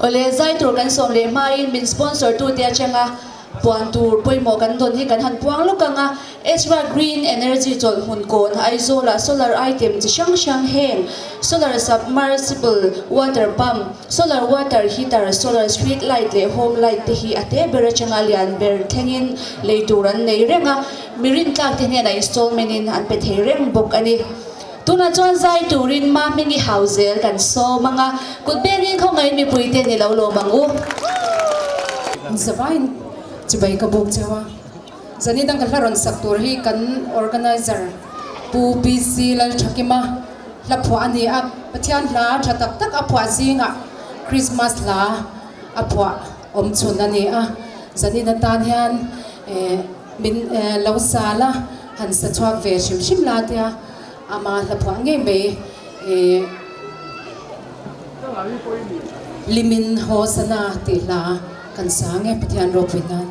Awle, zai tur kan sawm leh hmain min sponsor tute atanga puan tur pawimawh kan dawn hi kan han puang lawk ang a. Ezra Green Energy chawlhhmun kawn Aizawlah solar item chi hrang hrang heng solar submersible water pump, solar water heater, solar street light leh home light te hi a te ber atanga lian ber thlengin lei tur an nei reng a, mi rintlak te hnenah installment in an pe thei reng bawk a ni. Tunah chuan zai turin ma hming i hau zel kan sawm ang a, kut bengin khawngaihin mipui te ni lo lawm ang u. Zavaiin chibai ka buk cheu a, zani dang ka hla rawn sak tur hi kan organizer Pu PC Lalthakima hla phuah a ni a, Pathian hla tha tak tak a phuah zingah Christmas hla a phuah awm chhun a ni a, zanin atan hian min lo sal a. Han sa chhuak ve hrim hrim la tia ama hla phuah ngei mai ih Limin Hosana tih hla kan sa nge Pathian ropui nan.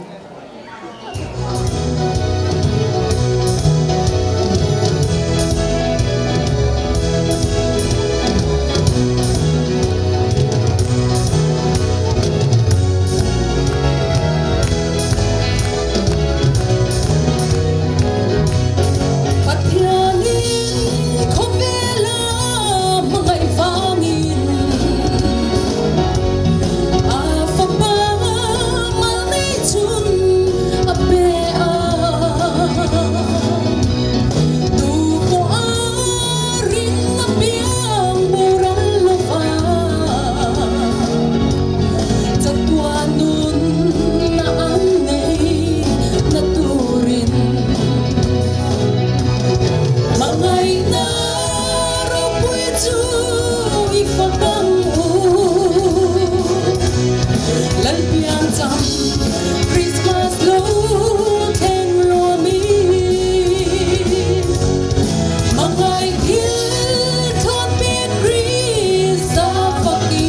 Pathianin khawvela hmangaih vangin a fapa mal nei chun a pe a, tu pawh a ring a piang boral lova chatuan nun na an nei na turin hmangaihna ropui chu i fak ang u. Lalpiang cham Christmas lo thleng ruamin hmangaih thil thlawn pek Krista fak i.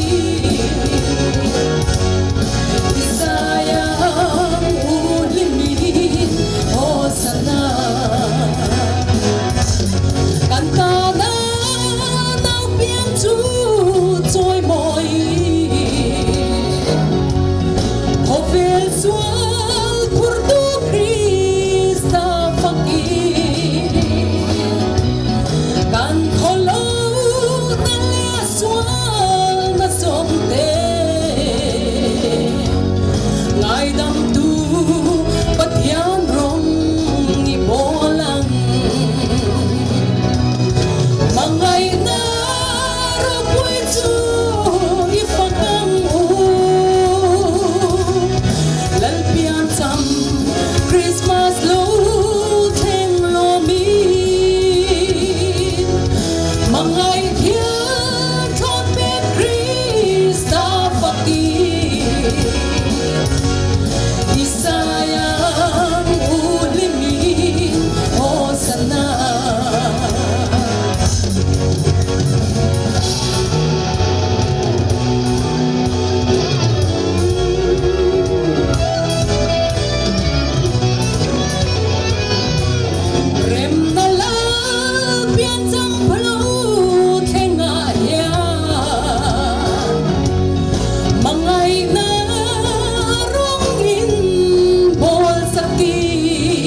Sualna sawmte ngaidamtu Pathian rawng i bawl ang. Hmangaihna ropui chu i fak ang u. Lalpian cham Christmas lo thleng lawmin hmangaih thil Thlawn pek Krista fakin Isaiah u hlimin Hosanna. Remna lal piancham phalo thlengah hian hmangaihna rawngin bawl sakin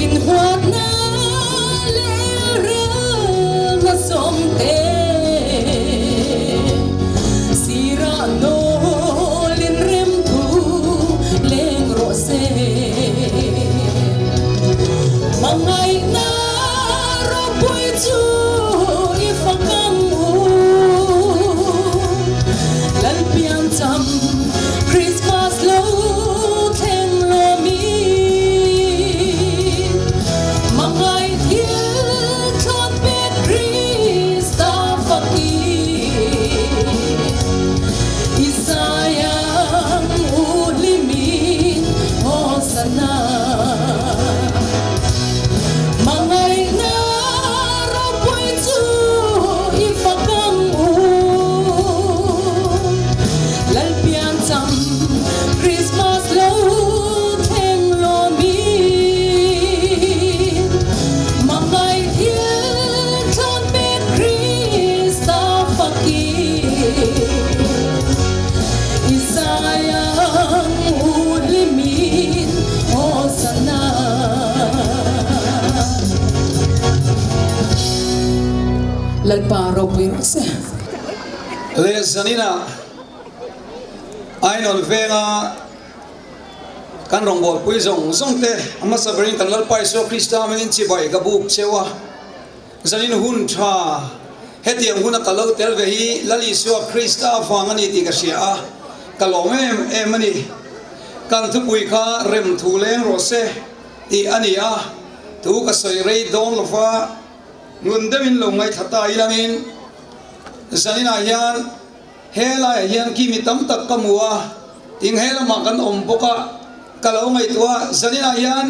inhuatna leh relna sawmte sirah nawlin remthu leng rawh se. Hmangaihna ropui chu i fak ang u. Lalpian cham Christmas lo thleng lawmin hmangaih thil thlawn pek Krista fakin i zai ang u hlimin Hosanna. Hmangaihna ropui Lalpa ropui rawh se. Leh zaninah Ainawn venga kan rawngbawlpui zawng zawng te a hmasa berin kan Lalpa Isua Krista hmingin chibai ka buk cheu a. Zanin hun tha hetiang huna ka lo tel ve hi Lal Isua Krista avang a ni tih ka hria a, ka lawm em em a ni. Kan thupui kha rem thu leng rawh se tih a ni a, thu ka sawi rei dawn lo va, ngun deuhin lo ngaithla ta ilangin zaninah hian he laiah hian kimi tam tak ka hmu a, ting he lamah kan awm bawk a, ka lo ngaihtuah a, zaninah hian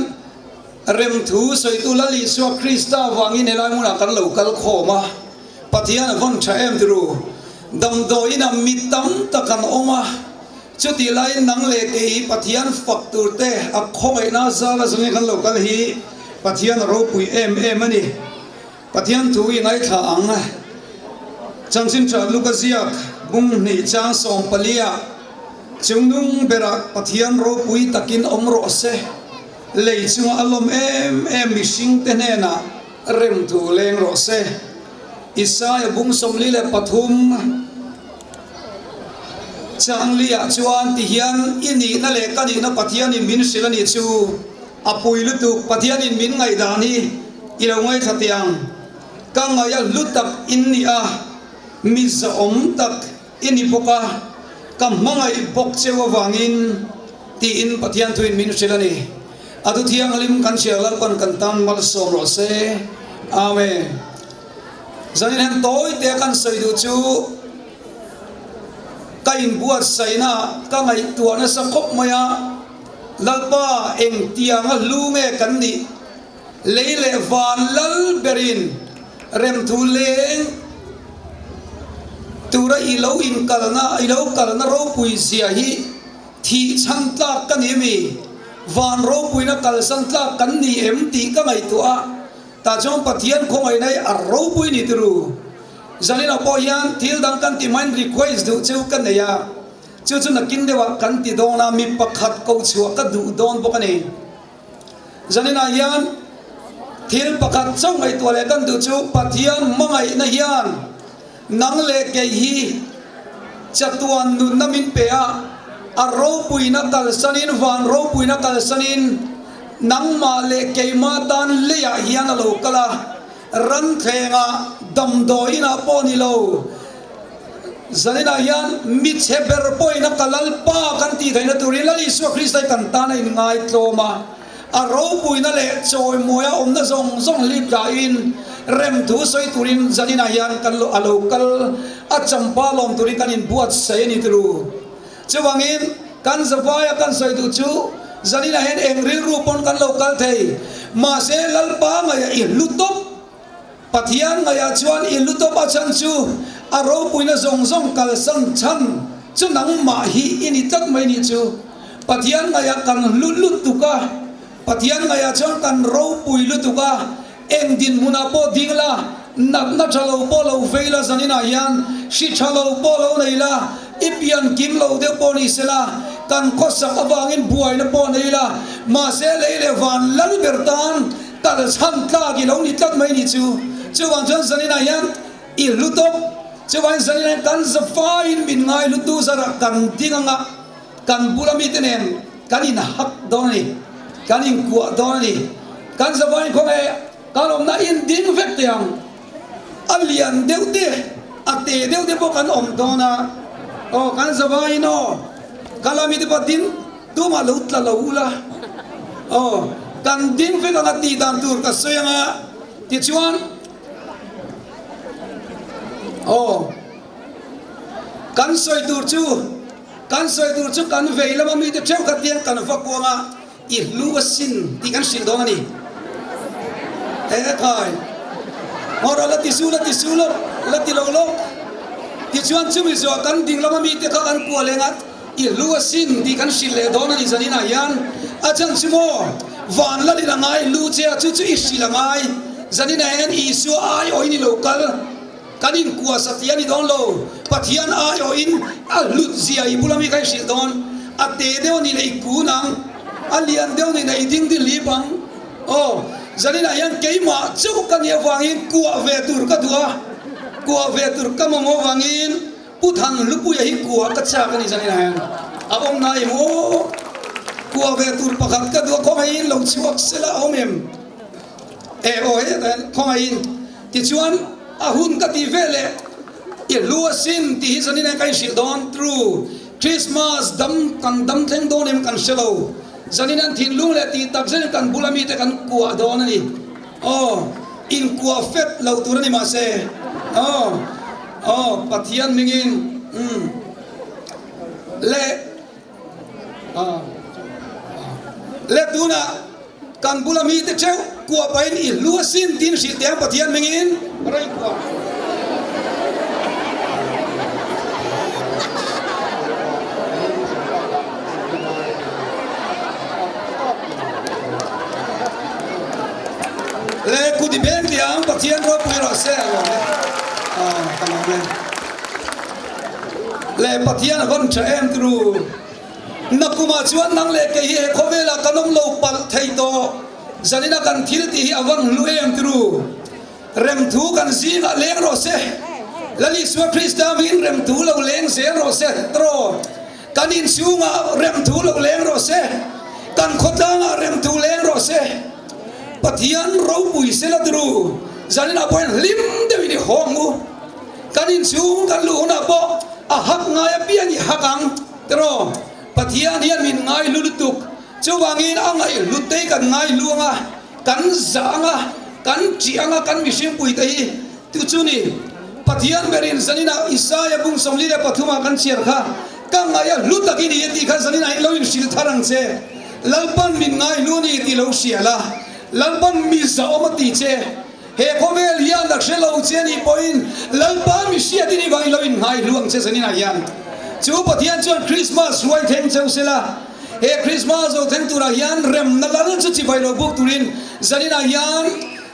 Remthu sawitu Lal Isua Krista vangin helai hmunah kan lo kal khawm a, Pathian a vawn tha em turu. Damdawiinah mi tam tak an awm a, chutih laiin nang leh kei Pathian fak tur te a khawngaihna zala zawngin kan lo kal hi Pathian a ropui em em a ni. Pathian thu i ngaithla ang. Chanchin Tha Luka ziak bung hnih chang 14 ah chungnung berah Pathian ropui takin awm rawh se. Lei chunga a lawm em em mihringte hnenah rem thu leng rawh se. Isaia bung 43 Changli-ah chuan tihian i nihna leh ka nihna Pathianin min hrilh a nih chu a pui lutuk. Pathianin min ngaihdan hi i lo ngaithla teh ang. Ka ngaih a hlu tak in ni a, mi zahawm tak I ni bawk a, ka hmangaih bawk cheu avangin tiin Pathian thuin min hrilh a ni. A thu thianghlim kan hria Lalpan kan tan malsawm rawh se. Amen. Zanin hian tawi te kan sawi duh chu ka inbuatsaihna ka ngaihtuah nasa khawp mai a, Lalpa engtianga hlu nge kan nih? Lei leh van lal berin remthu leng tura i lo inkalna, i lo kalna ropui zia hi thih chhan tlak ka ni mi? Van ropuina kalsan tlak kan ni em tih ka ngaihtuah a, tah chuan Pathian khawngaihna hi a ropui ni turu. Zaninah pawh hian thil dang kan ti hmain request duh chu ka nei a, chu chu nakin deuhah kan ti dawn a, mi pakhat ko chhuah ka duh dawn bawk a ni. Zaninah hian thil pakhat chauh ngaihtuah leh kan duh chu Pathian hmangaihna hian nang leh kei hi chatuan nunna min pe a, a ropuina kalsanin, van ropuina kalsanin nangmah leh keimah tan leiah hian a lo kal a, ranthlengah damdawiinah pawh ni lo. Zaninah hian mi chhe ber pawhin a ka Lalpa kan tih theihna turin Lal Isua Krista hi kan tan a inngai tlawm a, a ropuina leh chawimawi a awmna zawng zawng hlip dahin remthu sawi turin zaninah hian kan a lo kal a champa lawm turin kan inbuatsaih a ni turu. Chuvangin kan zavaia kan sawi duh chu zaninah hian eng rilru pawn kan lo kal thei, mahse Lalpa ngaihah i hlu tawp. Pathian ngaihah chuan i lu tawp a chhan chu a ropuina zawng zawng kalsan chhan chu nangmah hi i ni tlat mai nih chu. Pathian ngaihah kan hlu lutuk a, Pathian ngaihah chuan kan ropui lutuk a, eng dinhmunah pawh ding la, natna tha lo pawh lo vei la zaninah hian hri tha lo pawh lo nei la, i pian kim lo deuh pawh ni se la, kan khawsak avangin buaina pawh nei la, mahse lei leh van lal ber tan Kal chhan tlak i lo ni tlat mai ni chu. Chuvang chuan zaninah hian i hlu tawp. Chuvangin zaninah hian kan zafaiin min ngai hlutu zarah kan ding anga kan bula mite nen kan inhak dawn a ni. Kan inkuah dawn a ni. Kan zafaiin khawnge kan awmna in ding vek teh ang. A lian deuh te, a te deuh te pawh kan awm dawn a. Aw kan zafaiin aw kala mite pawh ding. Tumah lo tla lo ula aw kan ding vek anga tih dan tur ka sawi anga tichuan aw kan sawi tur chu kan sawi tur chu kan vei lama mite theuh kha tiang kan va kuang a i hlu a sin tih kan hrilh dawn a ni he khai ngawrh la ti su la ti su lo la ti lo lo tichuan chumi zawh kan ding lama mite kha kan kuah leng a. I hlu asin tih kan hrilh leh dawn a ni zaninah hian a chan chu maw van lalin a ngai hlu che a chu chu i hrilh a ngai zaninah hian Isua aiawhin i lo kal kan inkuah sa tih a ni dawn lo Pathian aiawhin a hlut zia i bula mi kha i hrilh dawn a te deuh a nih leh i kun ang a lian deuh a nih leh i ding ding lip ang aw zaninah hian keimah chauh ka nih avangin kuah ve tur ka duh a. Kuah ve tur ka mamawh vangin Pu Than Hlupuia hi kuah ka chak a ni zanin ah hian a awm na em aw? Kuah ve tur pakhat ka duh a khawngaihin lo chhuak sela a awm em? E aw hetah hian khawngaihin tichuan a hun ka tih ve leh i hlu asin tih hi zanin ah hian ka inhrilh dawn true Christmas dam kan dam thleng dawn em kan hre lo zanin an thinlung leh tih tak zetin kan bula mite kan kuah dawn a ni. Aw, inkuah fet lo tur a ni mahse, aw, aw, Pathian hmingin, umm, le, aw, le tunah kan bula mite theuh kuah pahin i hlu asin tiin hrilh teh ang Pathian hmingin rawn inkuah. Le kut i beng tih ang Pathian ropui rawh se a lawm e aw ka lawm e le Pathian a van tha em turu nakumah chuan nang leh kei hi he khawvelah kan awm lo palh thei tawh zanina kan thil tih hi a van hlu em turu Remthu kan zingah leng rawh se Lal Isua Krista hmingin remthu lo leng zel rawh se tawh Kan inchhungah remthu lo leng rawh se, kan khawtlangah remthu leng rawh se. Pathian ropui sela turu zaninah pawh hian hlim deuhin i hawng u. Kan inchhung kan luh hunah pawh a hak ngai apiang i hak ang tiraw. Pathian hian min ngai hlu lutuk, chuvangin a ngaih hlutei kan ngai hlu anga, kan zah anga, kan ṭih anga kan mihringpuite hi Tu chu ni, Pathian berin zaninah Isaia bung 43 ah kan chhiar kha, Ka ngaih a hlu tak i ni a tih kha zaninah in lo inhrilh thar ang che. Lalpan min ngai hlu a ni tih lo hria la, Lalpan mi zahawm a ti che. He khawvel hian a hre lo che a nih pawhin Lalpa mi hriat i nih vangin lo innghai hlu ang che zaninah hian. Chu Pathian chuan Krismas hruai thleng cheu se la, he Krismas zo thleng turah hian remna lal chu chibai lo buk turin zaninah hian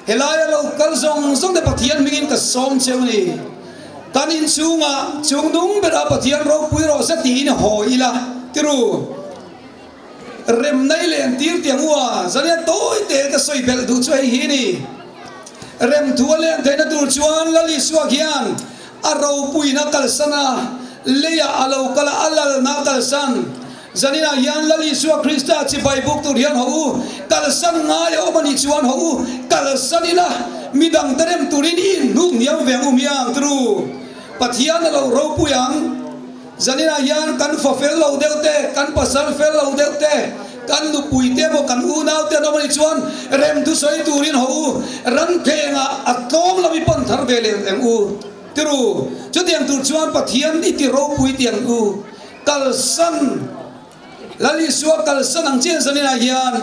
Helaia lo kal zawng zawng te Pathian hmingin ka sawm cheu ni. Kan inchhungah chung nung berah Pathian ropui rawh se tiin haw ila tiru. Rem nei leh an tir tiang u a, zania tawi te ka sawi belh duh chu hei hi ni. Rem thu a len theihna tur chuan Lal Isua khian a ropuina kalsan a, leiah a lo kal a, a lalna a kalsan. Zaninah hian Lal Isua Krista chibai buk tur hian haw u, kalsan ngai a awm a nih chuan haw u, kalsan ila midang te rem turin i inhnuk hniam ve ang u miang turu. Pathian a lo ropui ang. Zaninah hian kan fa fel lo deuh te, kan pasal fel lo deuh te, kan nupui te emaw kan unau te an awm a nih chuan rem thusawi turin haw u, ran phengah a tlawm lo i pan thar ve leh ang u turu. Chutiang tur chuan Pathian i ti ropui tih ang u. Kalsan, Lal Isua kalsan ang chian zaninah hian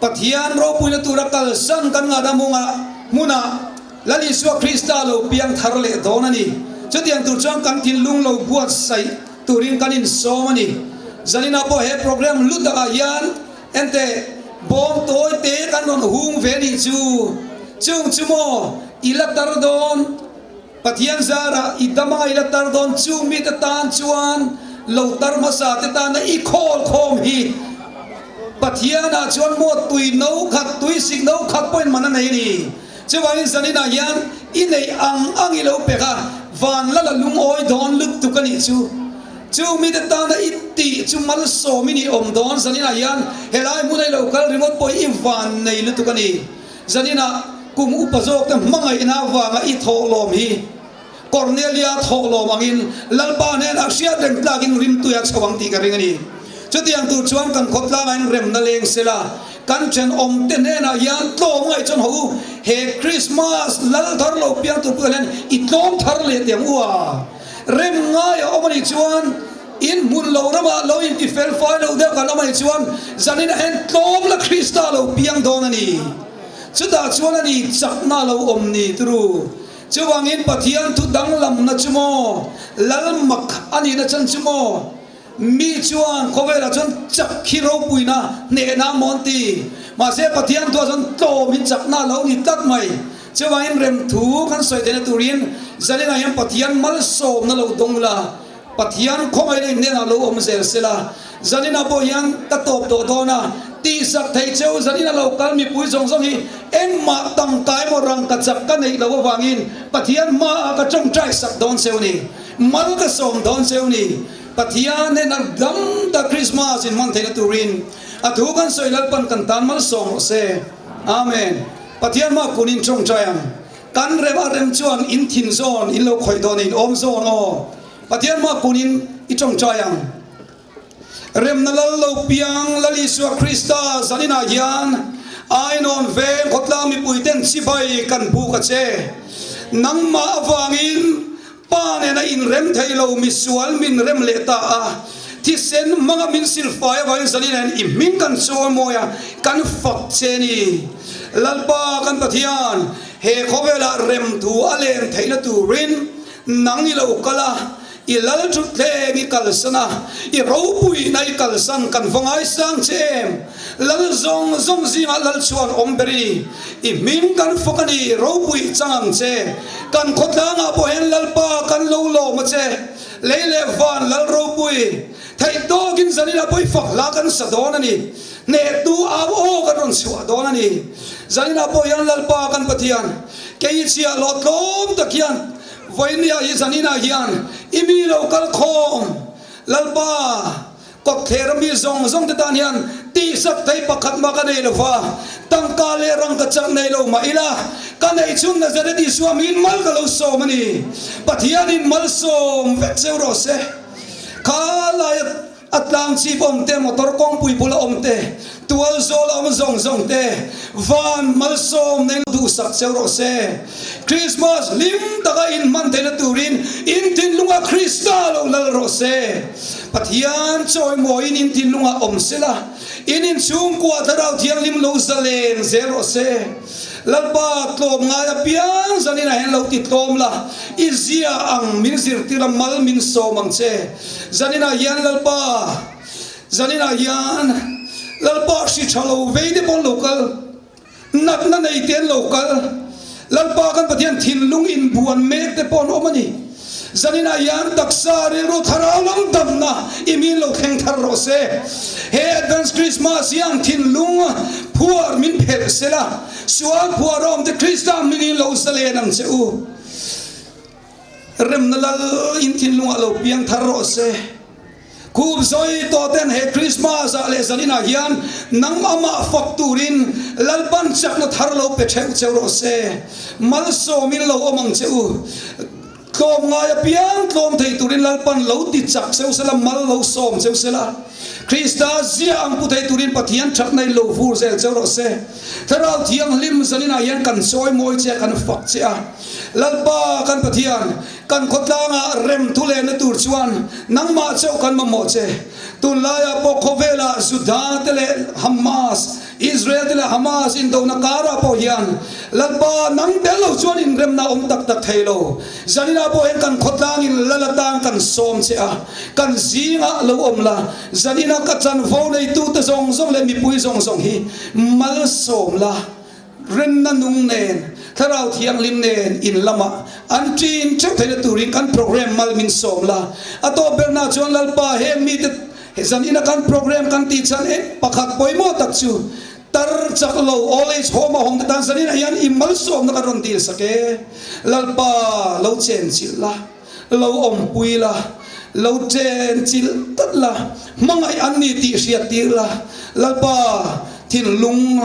Pathian ropuina tura kalsan kan ngahna hmunga hmunah Lal Isua Krista lo piang thar leh dawn a ni. Chutiang tur chuan kan thinlung lo buatsaih turin kan insawm a ni. Zaninah pawh he program hlu takah hian enteh bawm tawi te kan rawn hung ve nih chu. Chung chu maw i la tar dawn? Pathian zarah i dam anga i la tar dawn chu mite tan chuan lo tar hmasa te tana i khawl khawm hi Pathianah chuan maw tui no khat tui sik no khat pawhin man a nei a ni. Chuvangin zaninah hian i neih ang ang i lo pek a, van la la lungawi dawn lutuk a nih chu. Chu mite tana i tih chu malsawm i nih awm dawn zaninah hian helai hmuna i lo kal ringawt pawh i van nei lutuk a ni. Zaninah kum upa zawkte hmangaihna avanga i thawhlawm hi Kornelia thawhlawm angin Lalpa hnenah hriat reng tlakin rimtui a chho ang tih ka ring a ni. Chutiang tur chuan kan khawtlangah in remna leng sela, kan thenawmte hnenah hian tlawm ngaih chuan haw u, he Krismas lal thar lo piang tur pawh hian i tlawm thar leh teh ang u a. Rem ngai a awm a nih chuan in hmun lo ramah lo inti fel fai lo deuh kan awm a nih chuan zaninah hian tlawm la Krista lo piang dawn a ni. Chutah chuan a ni chakna lo awm ni turu. Chuvangin Pathian thu danglamna chu maw lal mak a nihna chan chu maw mi chuan khawvelah chuan chak hi ropuina hnehna maw an ti. Mahse Pathian thuah chuan tlawm hi chakna a lo ni tlat mai. Chuvangin remthu kan sawi theihna turin zaninah hian Pathian malsawmna lo dawng ula, Pathian khawngaihna in hnenah lo awm zel sela, zaninah pawh hian ka tawp tawh dawn a, ti. Tihsak thei cheu zanin a lo kal mipui zawng zawng hi engmah tangka emaw rangka chak ka neih loh avangin Pathian hmaah ka tawngtai sak dawn cheu ni. Mal ka sawm dawn cheu ni. Pathian nen a dam tak Krismas in hman theihna turin a thu kan sawi Lalpan kan tan malsawm rawh se. Amen. Pathian hma kunin tawngtai ang. Kan rem a rem chuan in thin zawn in lo khawih dawn in awm zawn aw. Pathian hma kunin i tawngtai ang. Remna lal lo piang Lal Isua Krista zaninah hian Ainawn veng khawtlang mipuiten chibai kan buk a che. Nangmah avangin Pa nena inrem thei lo misual min rem leh ta a, thisen hmanga min silfai avangin zaninah hian i hming kan chawl mawi a, kan fak che ni. Lalpa kan Pathian, he khawvelah rem thu a len theihna turin nang i lo kal a, I lal thutthleng i kalsan a, i ropuina i kalsan kan va ngaisang che em? Lal zawng zawng zingah lal chuan awm ber i, i hming kan fak a ni, ropui chang ang che. Kan khawtlangah pawh hian Lalpa kan lo lawm a che, lei leh van lal ropui theih tawkin zaninah pawh i fak hla kan sa dawn a ni, hnehtu au aw kan rawn chhuah dawn a ni. Zaninah pawh hian Lalpa kan Pathian, kei i chhiah lawh tlawm tak hian Vawinia hi zaninah hian i mi lo kal khawm Lalpa kawtthler a mi zawng zawng te tan hian tihsak thei pakhat mah ka nei lo va, tangka leh rangka chak nei lo mah ila ka neih chhun Nazareth Isua miin mal ka lo sawm a ni. Pathianin malsawm vek cheu rawh se. Kha laia A tlang chip awm te, motor kawngpui bula awm te, tual zawl a awm zawng zawng te, van malsawm nei duhsak cheu rawh se. Krismas hlim taka in hman theihna turin in thinlungah Krista lo lal rawh se. Pathian chawimawiin in thinlungah awm sela, in inchhungkua Thlarau Thianghlim lo zalen zel rawh se. Lalpa tlawm ngai apiang zanin ah hian lo ti tlawm la, i zia ang min zirtir a mal min sawm ang che. Zanin ah hian Lalpa, zanin ah hian Lalpa hri tha lo vei te pawh an lo kal, natna nei te an lo kal, Lalpa kan Pathian thinlung inbuan mek te pawh an awm a ni. Zanin ah hian taksa rilru thlarau lam damna i min lo thleng thar rawh se. He Advance Christmas hian thinlung phuar min phelh se la, sual phuar awm te Krista hmingin lo zalen ang che u. Remna lal in thinlungah lo piang thar rawh se. Khup zawi tawh ten he Christmas ah leh zaninah hian nang amah fak turin Lalpan chakna thar lo pe theuh cheu rawh se. Malsawmin lo awm ang che u. Tlawm ngai apiang tlawm thei turin Lalpan lo ti chak cheu sela, mal lo sawm cheu sela. Krista zia ang pu thei turin Pathian thatna in lo vur zel cheu rawh se. Thlarau Thianghlim zaninah hian kan chawi mawi che a, kan fak che a. Lalpa kan Pathian, Kan khawtlangah rem thu lehna tur chuan nangmah chauh kan mamawh che. Tunlaiah pawh khawvelah Juda te leh Hamas, Israel te leh Hamas indona karah pawh hian Lalpa nang tel lo chuan inremna a awm tak tak thei lo. Zaninah pawh hian kan khawtlangin lal atan kan sawm che a, kan zingah lo awm la, zanina ka chanvo neitute zawng zawng leh mipui zawng zawng hi malsawm la. Remna nung nen, Thlarau Thianghlim nen in lamah an ṭin ṭeuh theihna turin kan program mal min sawm la. A tawp berna chuan Lalpa heng mite zan ina kan program kan tih chhan eng pakhat pawimawh tak chu tar chak lo old age home a hawng te tan zan inah hian i malsawmna kan rawn dil sak e. Lalpa lo chen chilh la, lo awmpui la, lo chen chilh tlat la, hmangaih an ni tih hriat tir la, Lalpa thinlung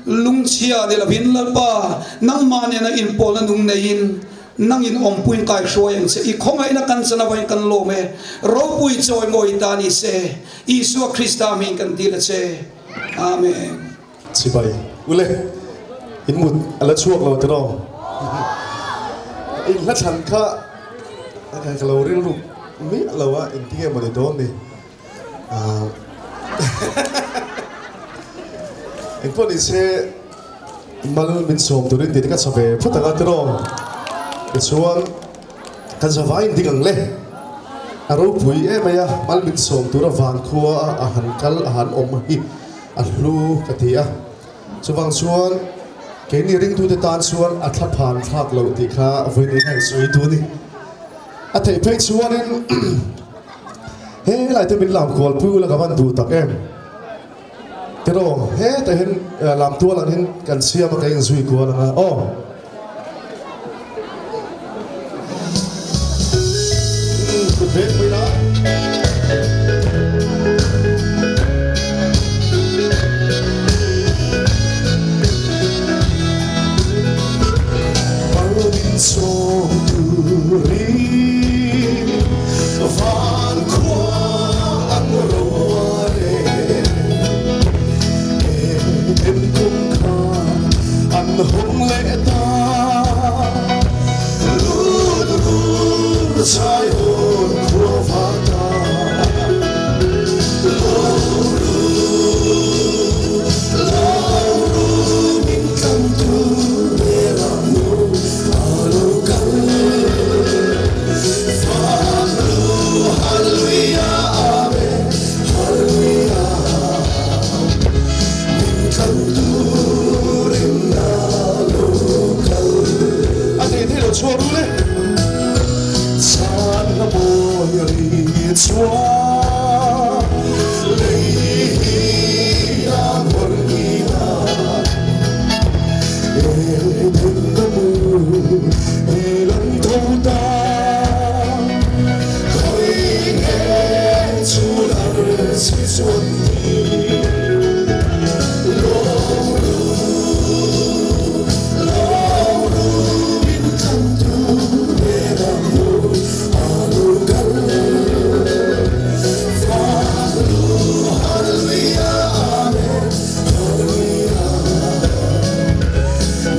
lungchhia ni lovin Lalpa nangmah nena inpawlna nung neiin nangin awmpuiin kaihruai ang che, i khawngaihna kan chan avangin kan lawm e, ropui chawimawi ta ni se, Isua Krista hmingin kan dil a che. Amen. Chibai ule in mut a la chhuak lo tiraw? In hla thlan kha ka lo rilru miah lo a, engtinge maw ni dawn ni. Engpawh ni se mal min sawm turin tih te ka chha ve phawt ang a tiraw? Tichuan kan zavai in ding ang le. A ropui em mai a, mal min sawm tura vankhua a han kal a han awm hi a hlu ka ti a. Chuvang chuan keini ringtute tan chuan a thlaphan thlak loh tih kha vawiin a insawi duh a ni. A theih phei chuanin he lai te min lam kual pui ula ka van duh tak em. Tiraw, hetah hian lamtual ang hian kan siam a, ka inzui kual ang a, aw. Kut vek mai la. Palmin sawm turin van khua an roa e. Eden kawngkhar an hawng leh ta. Lut ru chai hawn khua var ta. Lo ru, lo ru min tlang tur ber ang nu a lo kal. Fak ru Hallelujah Amen Hallelujah. Min tlang turin a lo kal. A thei thei lo chhuak ru le. Chhan la mawi ri chuan lei hi a nghawr ni a. Eden na mu i lan tho ta. Khawi nge chu lar chi chuan ni. Lawm ru, lawm ru min tlang tu ber ang u a lo kal. Fak ru Hallelujah Amen Hallelujah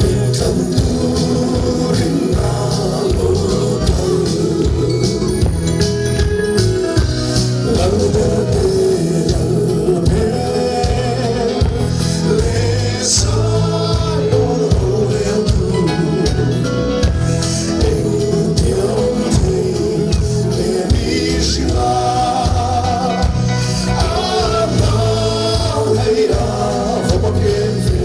min tlang turin a lo kal. Lal ber te lal ber leh Zion rorel tu engtiang thei leh mi hrilh a nau hei a va ken ve.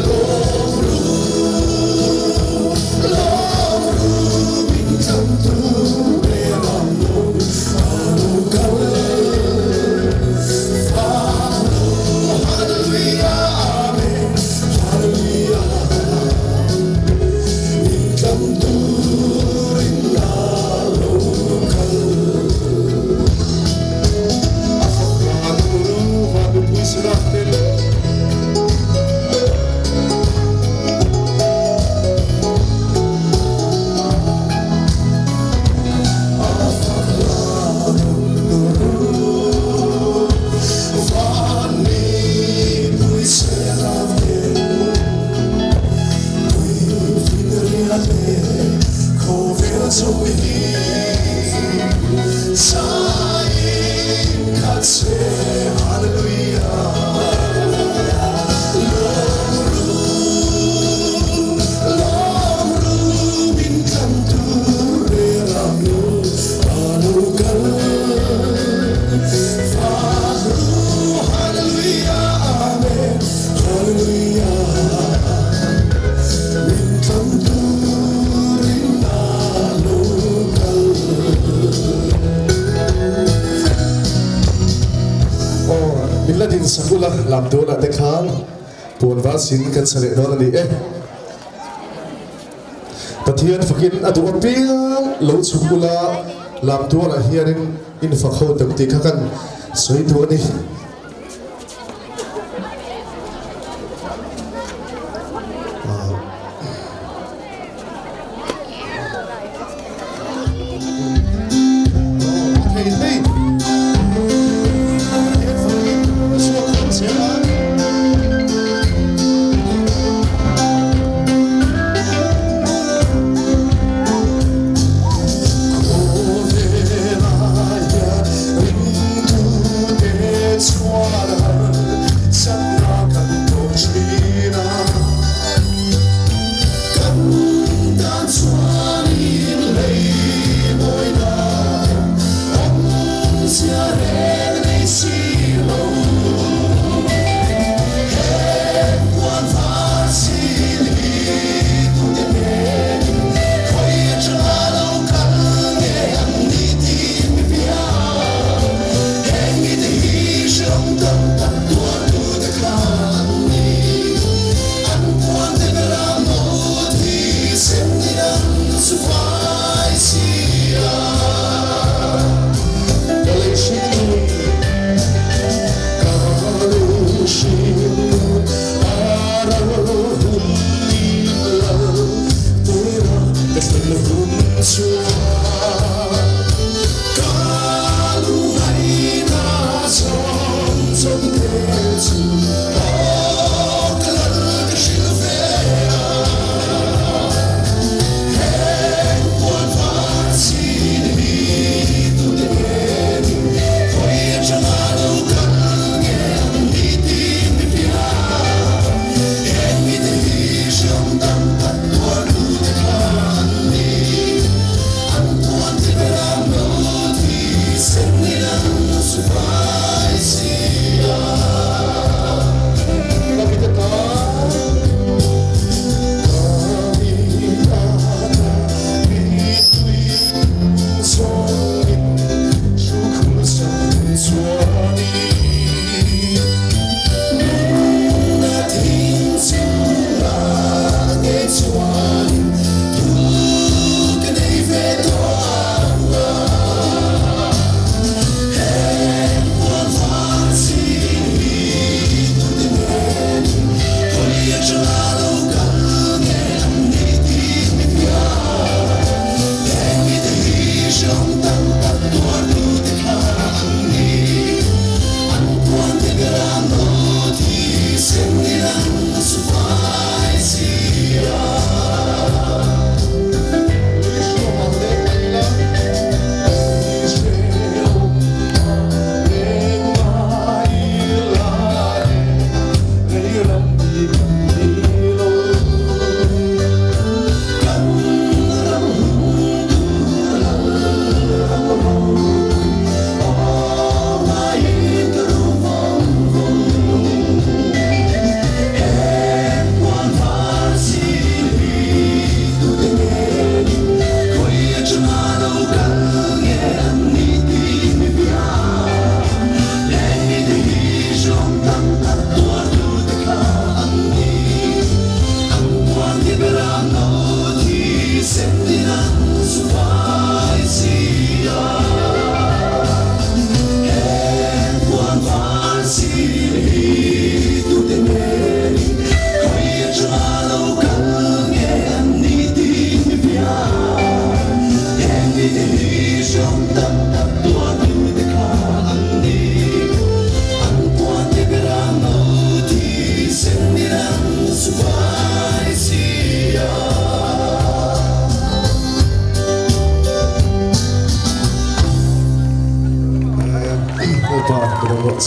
Lawm ru, lawm ru min tlang tu ber ang u a lo kal. Fak ru Hallelujah Amen Hallelujah min tlang turin a lo kal. A fak dan ru van mipui sinah ten. A fak dan ru van mipui sinah ten. Tui finriat leh khawvel zawng hi zaiin khat se Hallelujah. Lawm ru, lawm ru min tlang tur ber ang u a lo kal. Fak ru Hallelujah Amen Hallelujah min tlang turin a lo kal. Aw, min la din sak ula lam dawnah te khan puan var sin kan sa leh dawn a ni e. Pathian fakin a duh apiang lo chhuk ula lam tualah hianin in fak ho tak tih kha kan sawi duh a ni. Thei thei. Pathian fakin a chhuak khawm zel a. Khawvela hian ringtute chu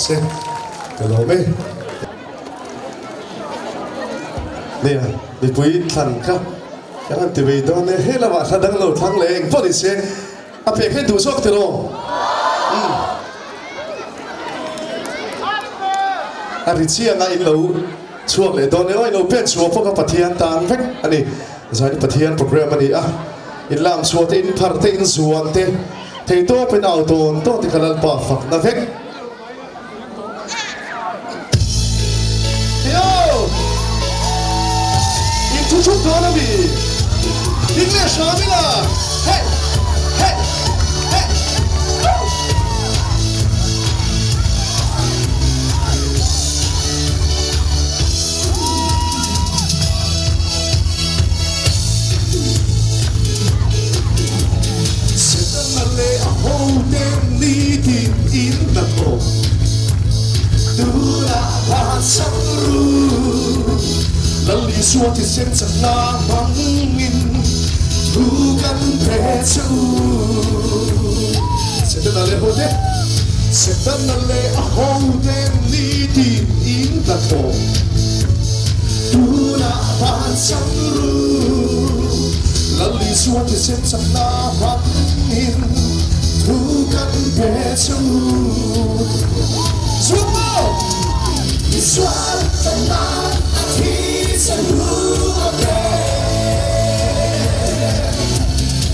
se. Ka lawm e. Nia, mipui thlan kha kan han ti ve dawn e. He lamah thla dang lo thlang leh eng pawh ni se a pek hi duh zawk tiraw? Umm. A ri chianga in lo chhuak leh dawn e. Aw in lo pen chhuah pawh kha Pathian tan vek a ni. Zaini Pathian program a ni a. In lam chhuah te, in phar te, in zuan te, theitawp in au tawn tawn te kha Lalpa fakna vek. Yo! In thu thup dawn a mi? Ding leh hram ila! Hey! Hey! Hey! Woo! Setana leh a hote Nitin in hnathawk tunah phatsak ru. Lal Isua thisen chakna hmangin thu kan pe che u. Setana leh hote, Setana leh a hote nitin in hnathawk tunah phatsak ru. Lal Isua thisen chakna hmangin Thu kan pe chu Zual Misual kan nan a thi che hu a pe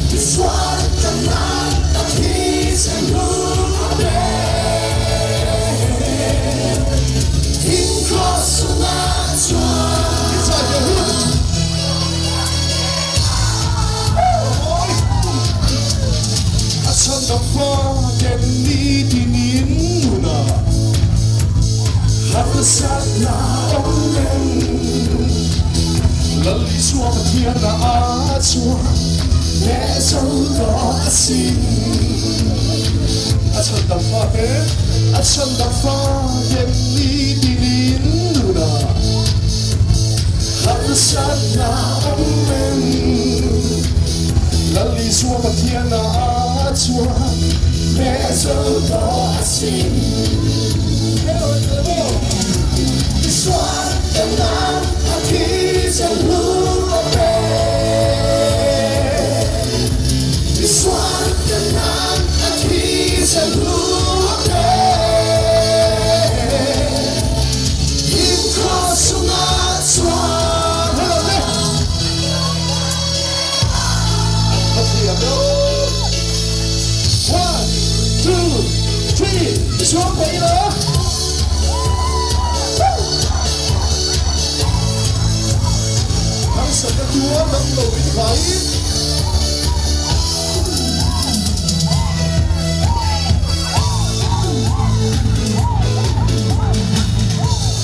Misual kan nan a thi che hu a pe Thing cross chungah chuan A chhan fa ten ni tinin nuna harsatna awm reng. Lal Isua Pathian a chuan hneh zo tawh asin. A chhan dang fa te, a chhan dang fa ten ni tinin nuna harsatna awm reng. Lal Isua Pathian a chuan hneh zo tawh a sin. Isuan kan nan a thi chen hlu a pe. Isuan kan nan a thi chen hlu a pe. Him cross chungah chuan. Hello le. One, two, three, chuang pah ila. Harsatna tua dam lo in vai.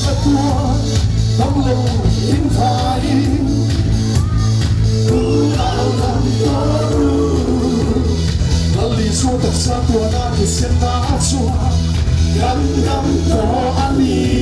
Na tua dam lo in vai. Kan dam tawh a ni.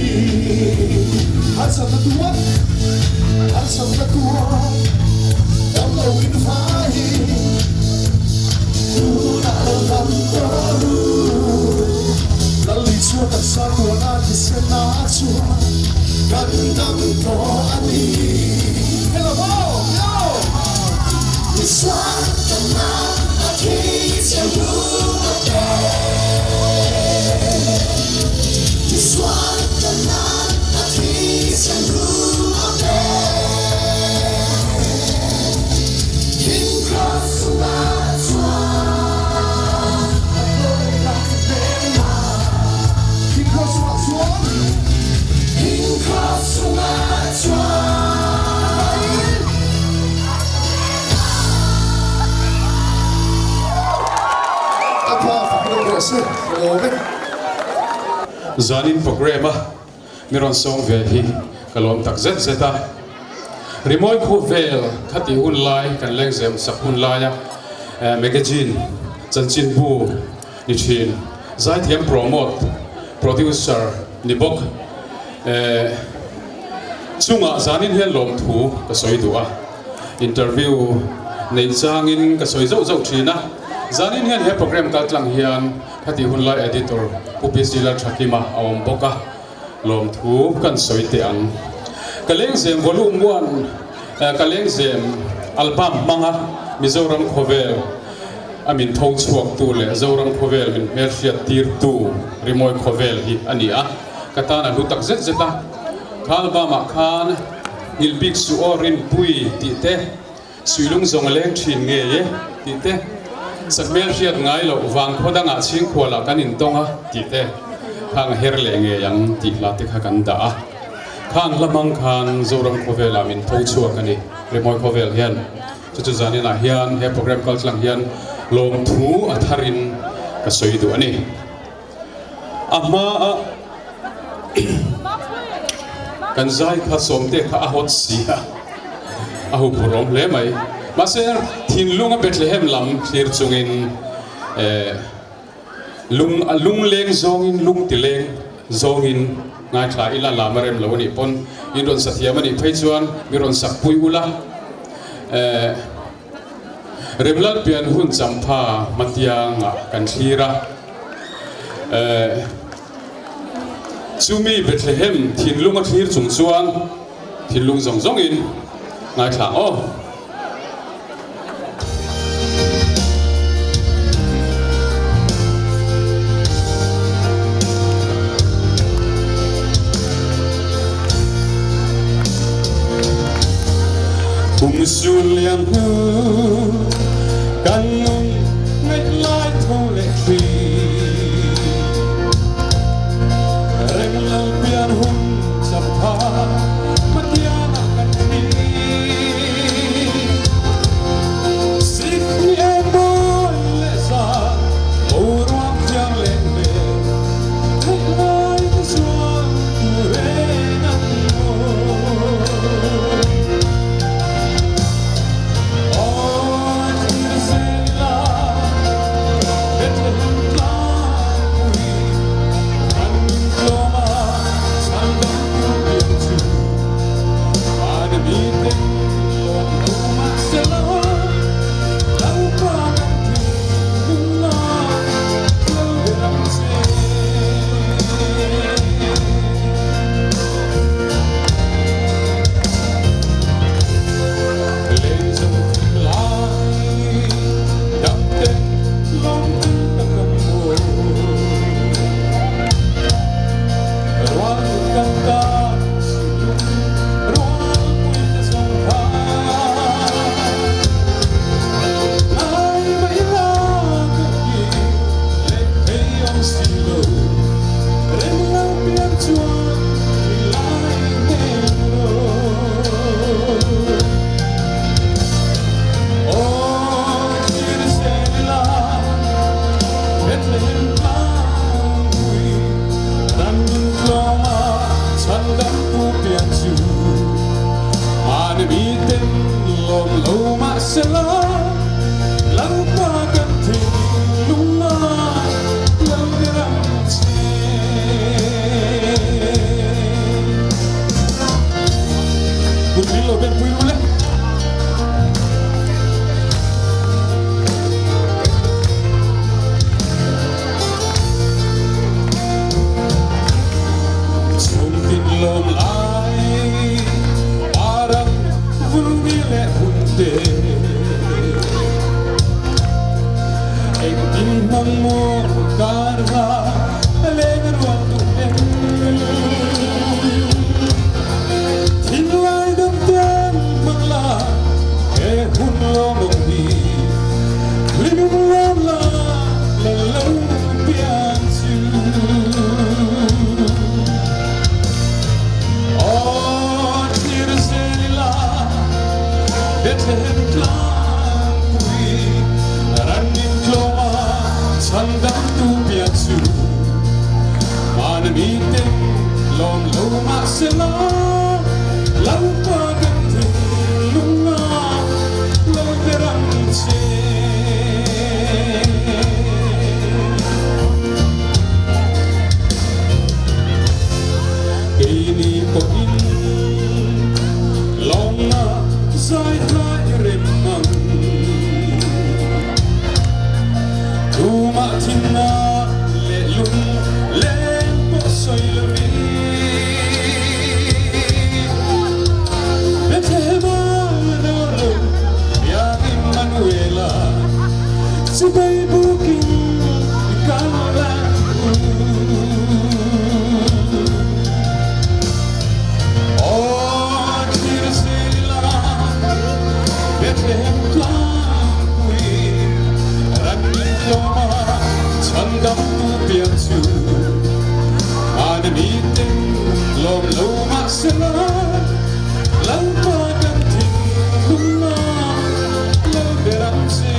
Zanin programme a mi rawn sawm ve hi ka lawm tak zet zet a. Rimawi khuh vel khatih hun lai kan lengzem sak hun laia magazine chanchinbu ni thin zaithiam promote producer ni bawk. Chungah zanin hian lawmthu ka sawi duh a, interview neih changin ka sawi zauh zauh thin a, zanin hian he program kaltlang hian Khatih hun lai Editor Pu PC Lalthakima a awm bawk a, lawmthu kan sawi teh ang. Ka lengzem volume one, Ka lengzem album hmanga Mizoram khawvel a min tho chhuaktu leh Zoram khawvel min hmelhriat tirtu rimawi khawvel hi a ni a, ka tan a hlu tak zet zet a. Kha album ah khan Nghilh bik suh aw Rinpui tih te, Suilung zawng a leng thin ngei e tih te, Sakhmel hriat ngai loh vang khaw dangah chhingkhualah kan intawng a tih te, khang a her leh ngei ang tih hla te kha kan dah a. Khang hla hmang khan Zoram khawvelah min tho chhuak a ni, Rimawi khawvel hian. Chu chu zaninah hian he program kaltlang hian lawmthu a tharin ka sawi duh a ni. A hmaa kan zai kha sawmte kha a hawt si a, a huphurhawm hle mai. Mahse thinlunga Bethlehem lam thlir chungin lung lungleng zawngin lung tileng zawngin ngaithla ila lam a rem lo a nih pawn in rawn sa thiam a nih phei chuan mi rawn sak pui ula. Remlalpian hun champha hmatiangah kan thlir a, chumi Bethlehem thinlung a thlir chung chuan thinlung zawng zawngin ngaithla ang aw. Kum sul liam hnu kan nun ngaih lai tho leh thli Reng lo pian hun cham tha Pathianah kan thli Sikni eng mawi leh zan boruak thiang leng ve Theih lai te chuan tu reng ang maw. Nimahsela, Lalpa kan thinlung a lal ber ang che.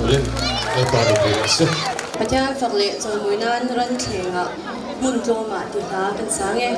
Awle, Lalpa ropui rawh se. Pathian fak leh chawimawi nan ran thlengah hmun tlawmah ti hla kan sang e.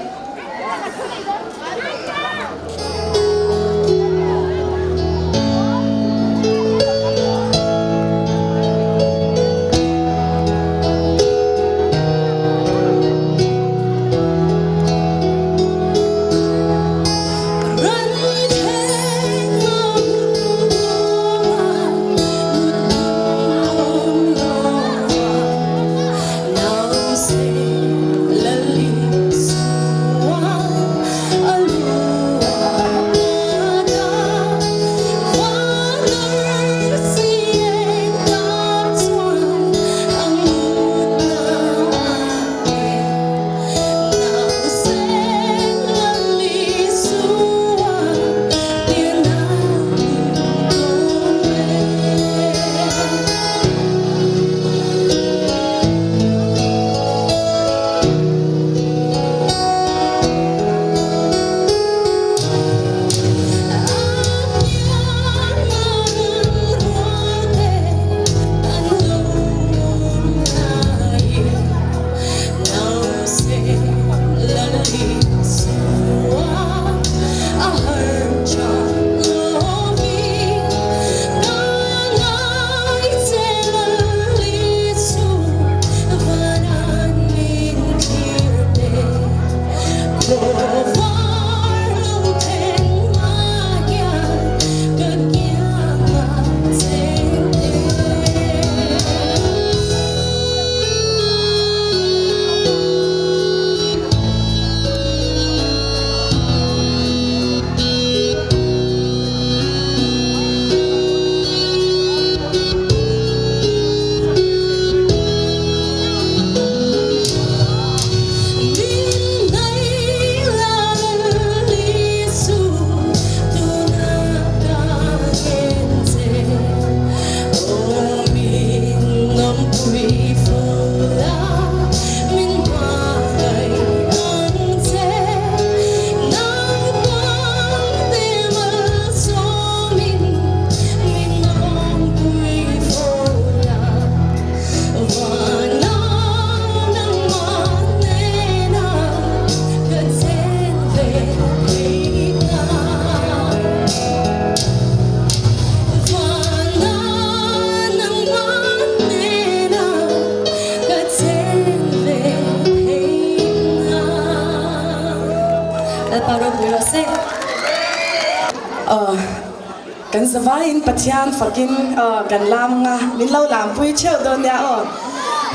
Kan zavaiin Pathian fakin kan lam anga min lo lampui theuh dawn nia aw.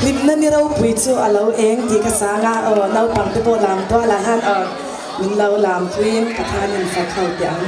Hlimna ni ropui chu a lo eng tih ka sang a aw naupang te pawh lam tualah hian aw min lo lampuiin Pathianin fak ho teh ang.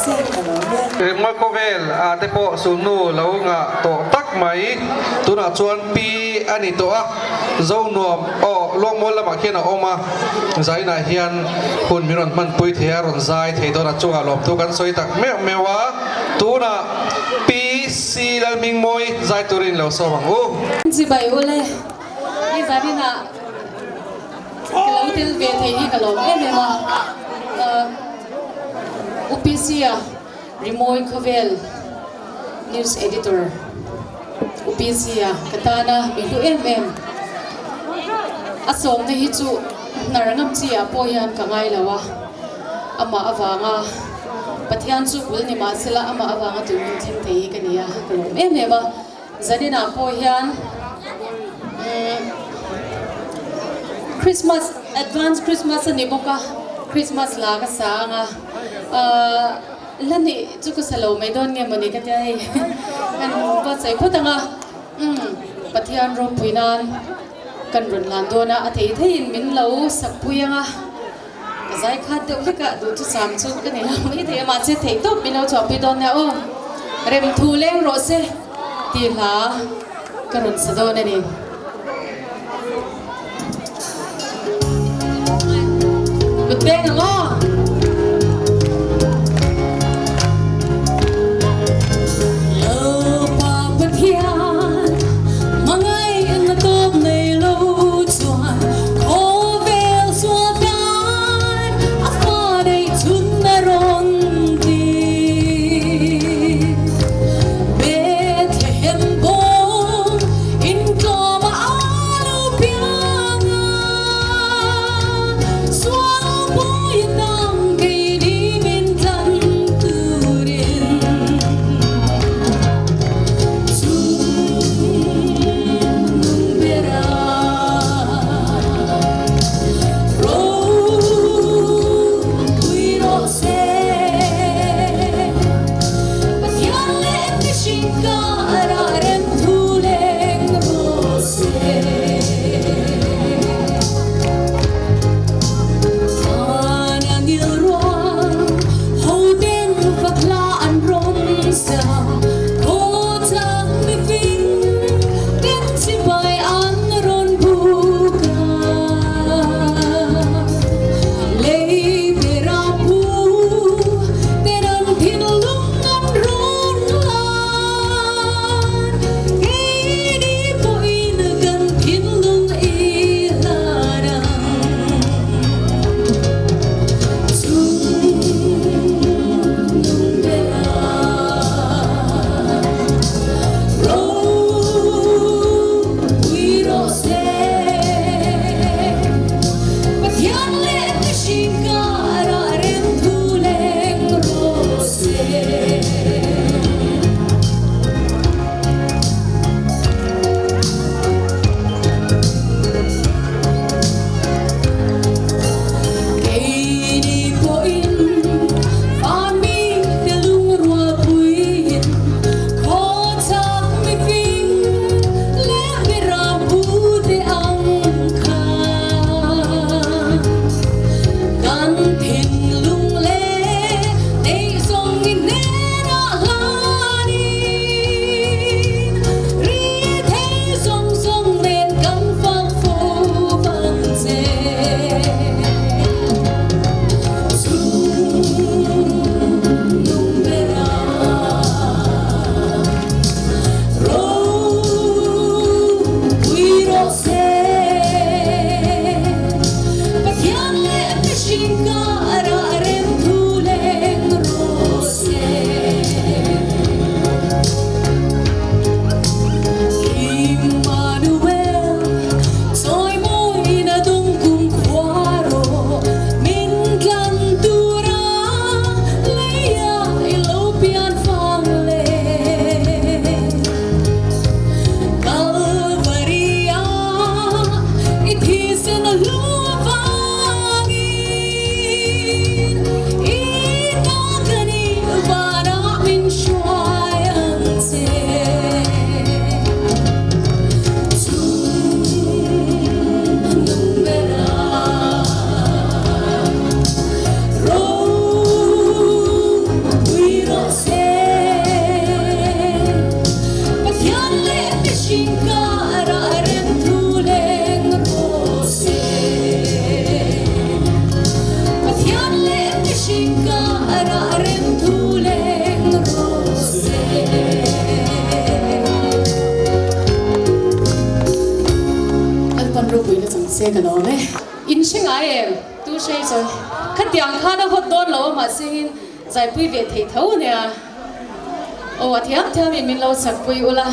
che ka lawm e. Ringawt khawvel ah te pawh sulhnu lo ngah tawh tak mai. Tunah chuan pi a ni tawh a, Zonuam aw Luangmual lamah khian a awm a, zainah hian hun min rawn hmanpui thei a, rawn zai thei dawn a chungah lawmthu kan sawi tak meuh meuh a, tunah Pi Si Lalhmingmawi zai turin lo sawm ang u. Chibai ule, hei zaninah ka lo tel ve thei hi ka lawm em em a, UPC a Rimawi Khawvel News Editor UPC a ka tana mi hlu em em a sawmna hi chu hnar ngam chi ah pawh hian ka ngai lo a, amah avanga Pathian chu bul ni mahsela amah avanga tui hun thleng thei hi ka ni a, ka lawm em em a, zaninah pawh hian umm Christmas advance Christmas a ni bawk a, Christmas la ka sa ang a, ahh. La nih chu ka sa lo mai dawn nge mawni ka tia hei kan buatsaih phawt ang a, umm Pathian ropui nan kan rawn hlan dawn a, a thei theiin min lo sak pui ang a, ka zai khat deuh hlek a, duhthusam chu ka ni lo mai thei a, mahse theih tawp min lo chhuahpui dawn nia aw, remthu leng rawh se tih hla ka rawn sa dawn a ni. Kut peng ang aw. Lalpa Pathian, hmangaihna tawp nei lo chuan khawvel sual tan a fa neih chhun a rawn ti. Bethlehem bawm intlawm a lo piang a, sual pawi ta. se ka lawm e. In hre ngai em? Tu hre chawi. Khatiang khan a hawt dawn lo a mahse in zaipui ve thei tho ania. Aw a thiam thiam in min lo chakpui ula.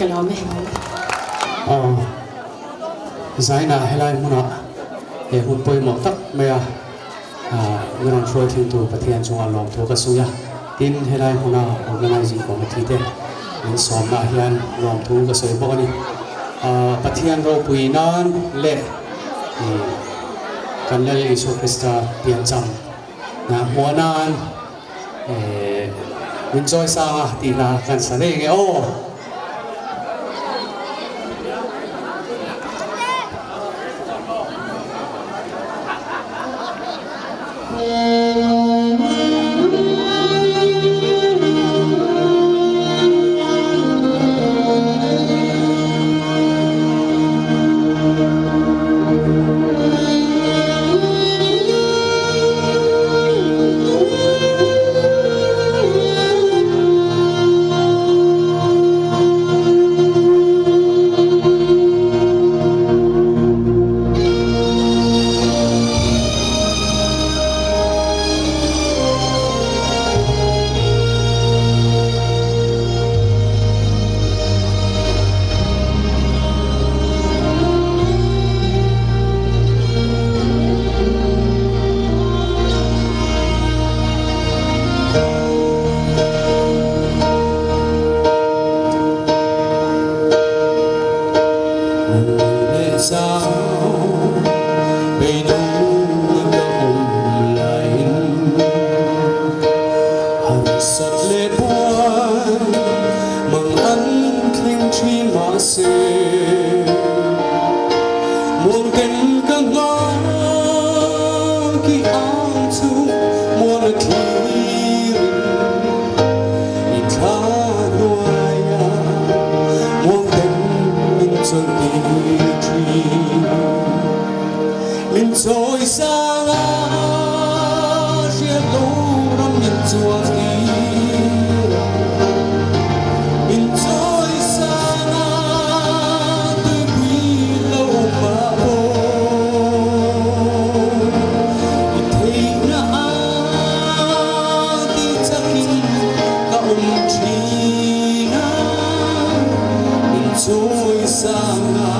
Ka lawm e. Aw, Zaina helai hmunah he hun pawimawh tak maia min rawn hruai thlengtu Pathian chungah lawmthu ka sawi a. Tin, helai hmuna Organizing Committee te min sawmnaah hian lawmthu ka sawi bawk a ni. Pathian ropui nan leh kan Lal Isua Krista piancham hmuah nan Min chawi sang a tih hla kan sa reng e aw. na thlirin i thla hnuaia muang ten min chawlh tir thin. Min chawi sang a, hriat lo ram min chuan tir a. Min chawi sang a, tuipui lo mah pawh i theihna a tih chakin ka awm thin a. Min chawi sang a,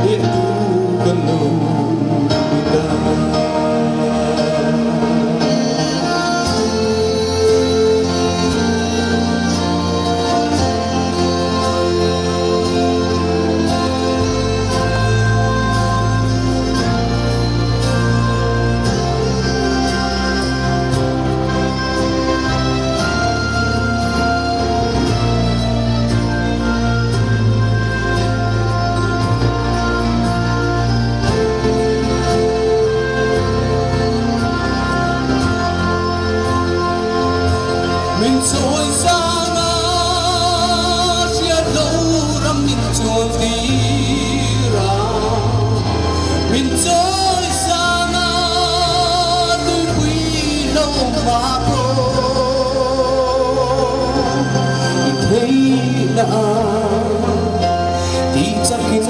hnehtu kan lo ni ta. Min chawi sang a, hriat lo ram min chuan tir a. Min chawi sang a, tuipui lo mah pawh i theihna a tih chakin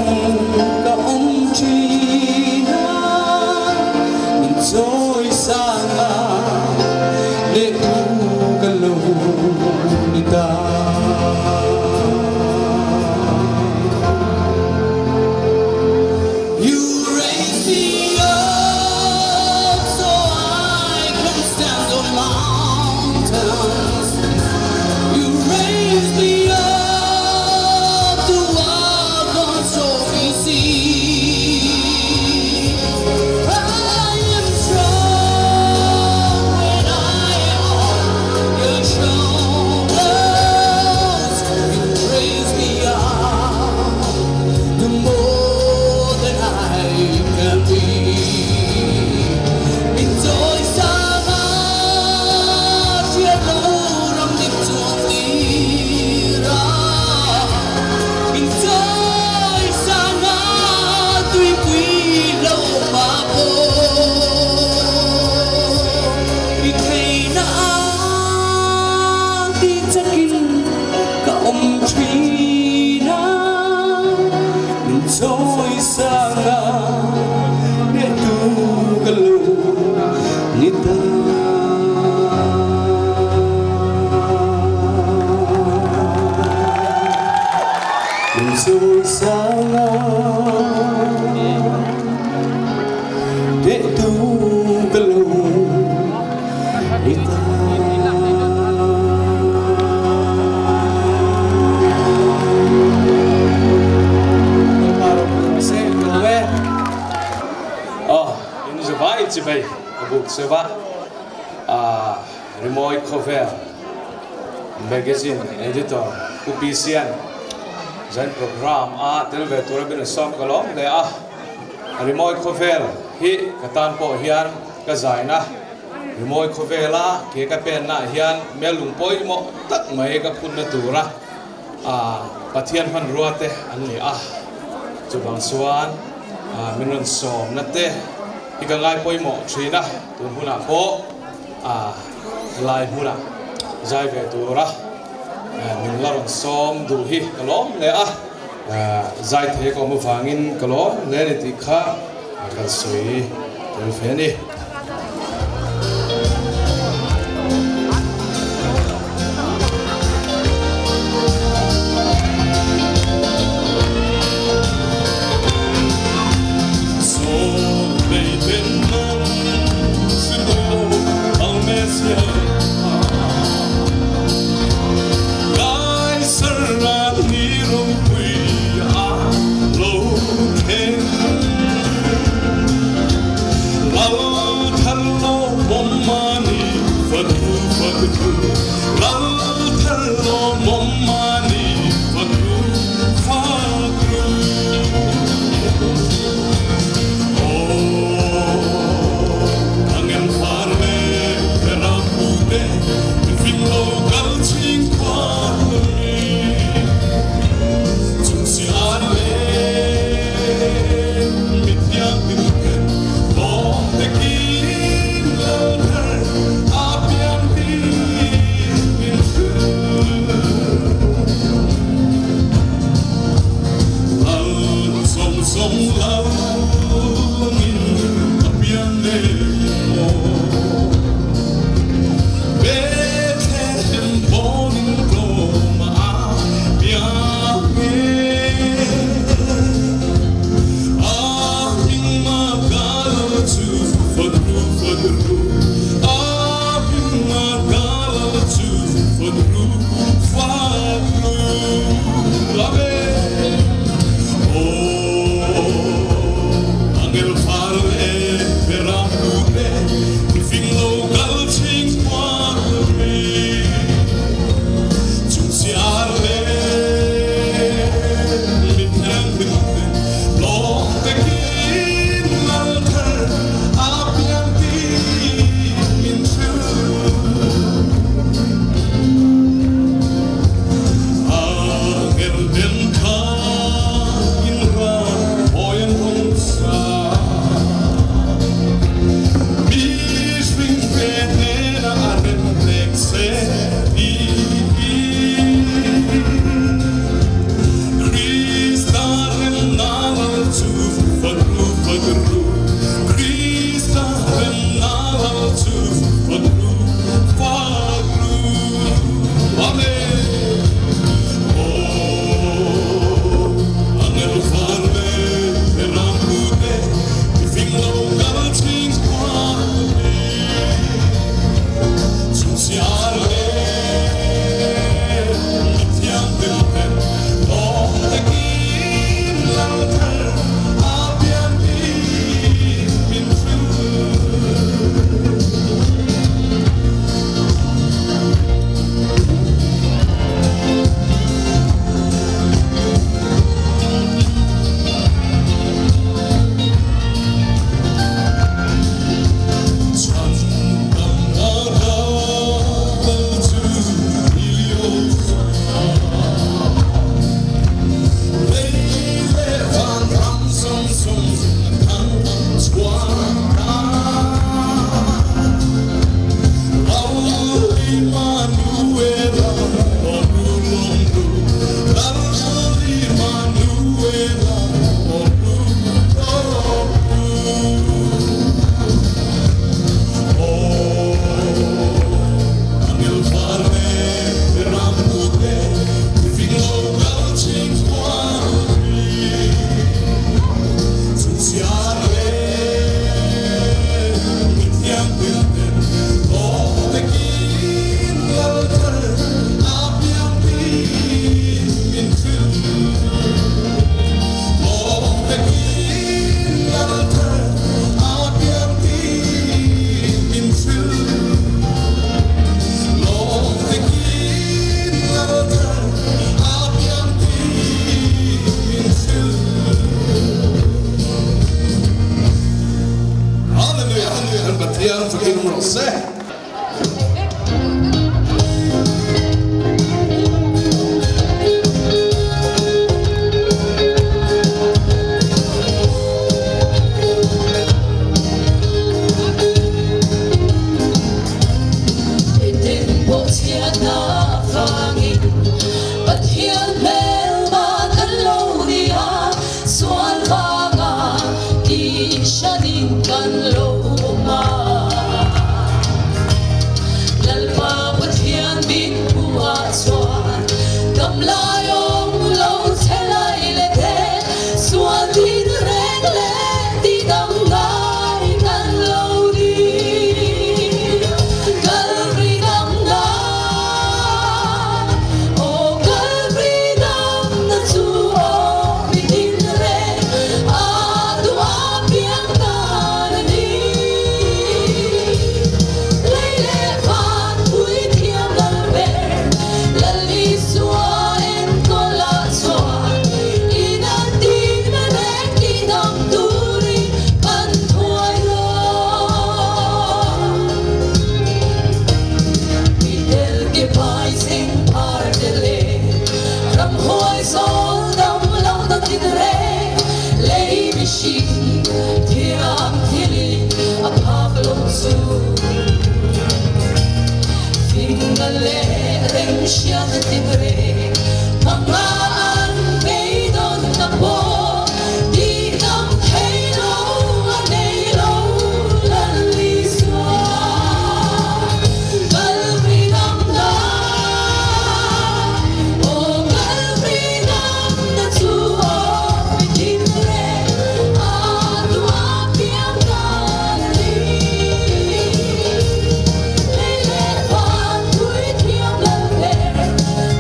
ka awm thin a. Min chawi sang a, hnehtu ka lo ni ta. You raise me up so I can stand on mountains. You raise me up to walk on stormy seas. I am strong when I am on your shoulders. You raise me up to more than I can be. Min chawi sang a, hriat lo ram min chuan tir a. Min chawi sang a, tuipui lo mah pawh i theihna a tih chakin ka awm thin a. Min chawi sang a, hnehtu ka lo ni ta. Min chawi sang a, hnehtu ka lo ni ta. Vai chibai ka buk seva a Rimawi Khawvel Magazine Editor Pu Pi Sian Zain Program a tel ve tura bin sawm ka lawm hle a. Rimawi Khawvel hi ka tan pawh hian ka zaina Rimawi Khawvela ke ka penna ah hian melung pawimawh tak mai ka phunna tura Pathian hmanrua te an ni a. Chuvang chuan min rawn sawmna te hi ka ngai pawimawh thin a, tun hunah pawh helai hmunah zai ve tura min la rawn sawm duh hi ka lawm hle a, zai thei ka awm avangin ka lawm hle a ni tih kha kan sawi tel ve a ni.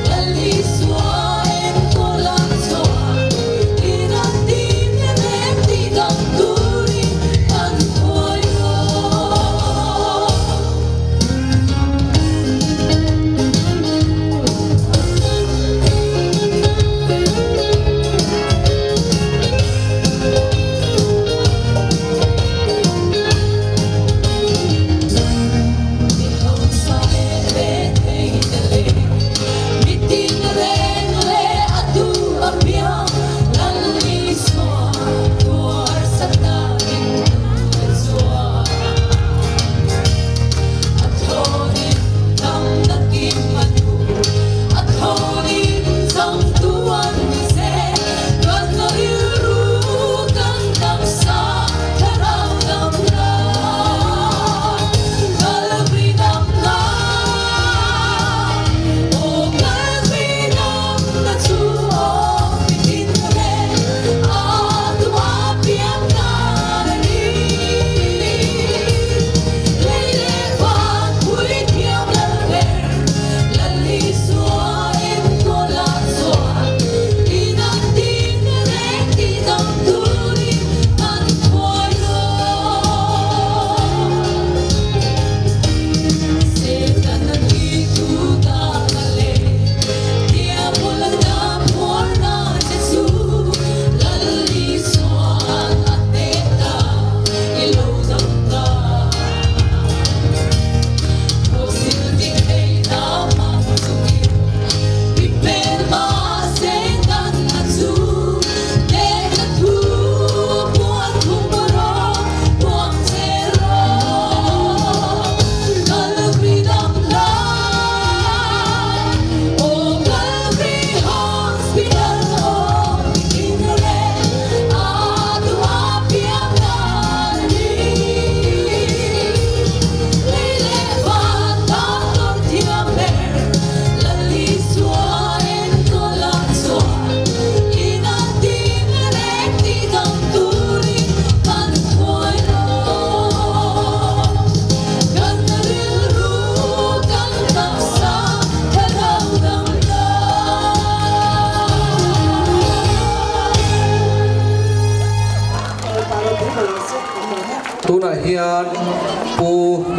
Lali sua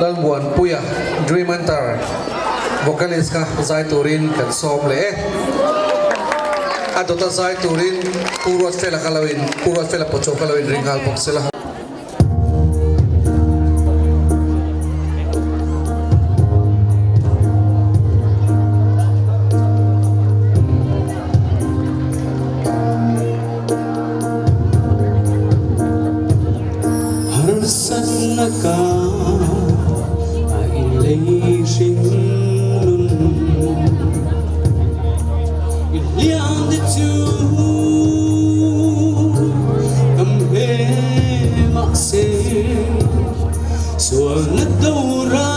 Lalmuanpuia, Dream Hunter, vocalist kha zai turin kan sawm leh e. A dawta zai turin Pu Ruatfela kha lo in, Pu Ruatfela pawhchawh kha lo in ring nghal bawk sela. Harsatna ka a inlei hring nun I hliam te chu tam hle mahse sualna dora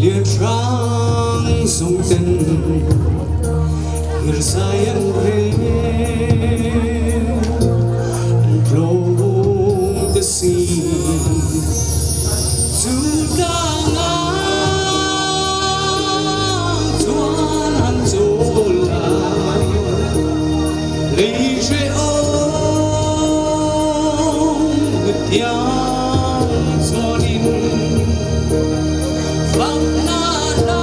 lian hrang zawng ten Hirzai an rel an tlawm te si Chu tlangah chuan an chawl a lei hrehawm hutiang chuanin fakna hla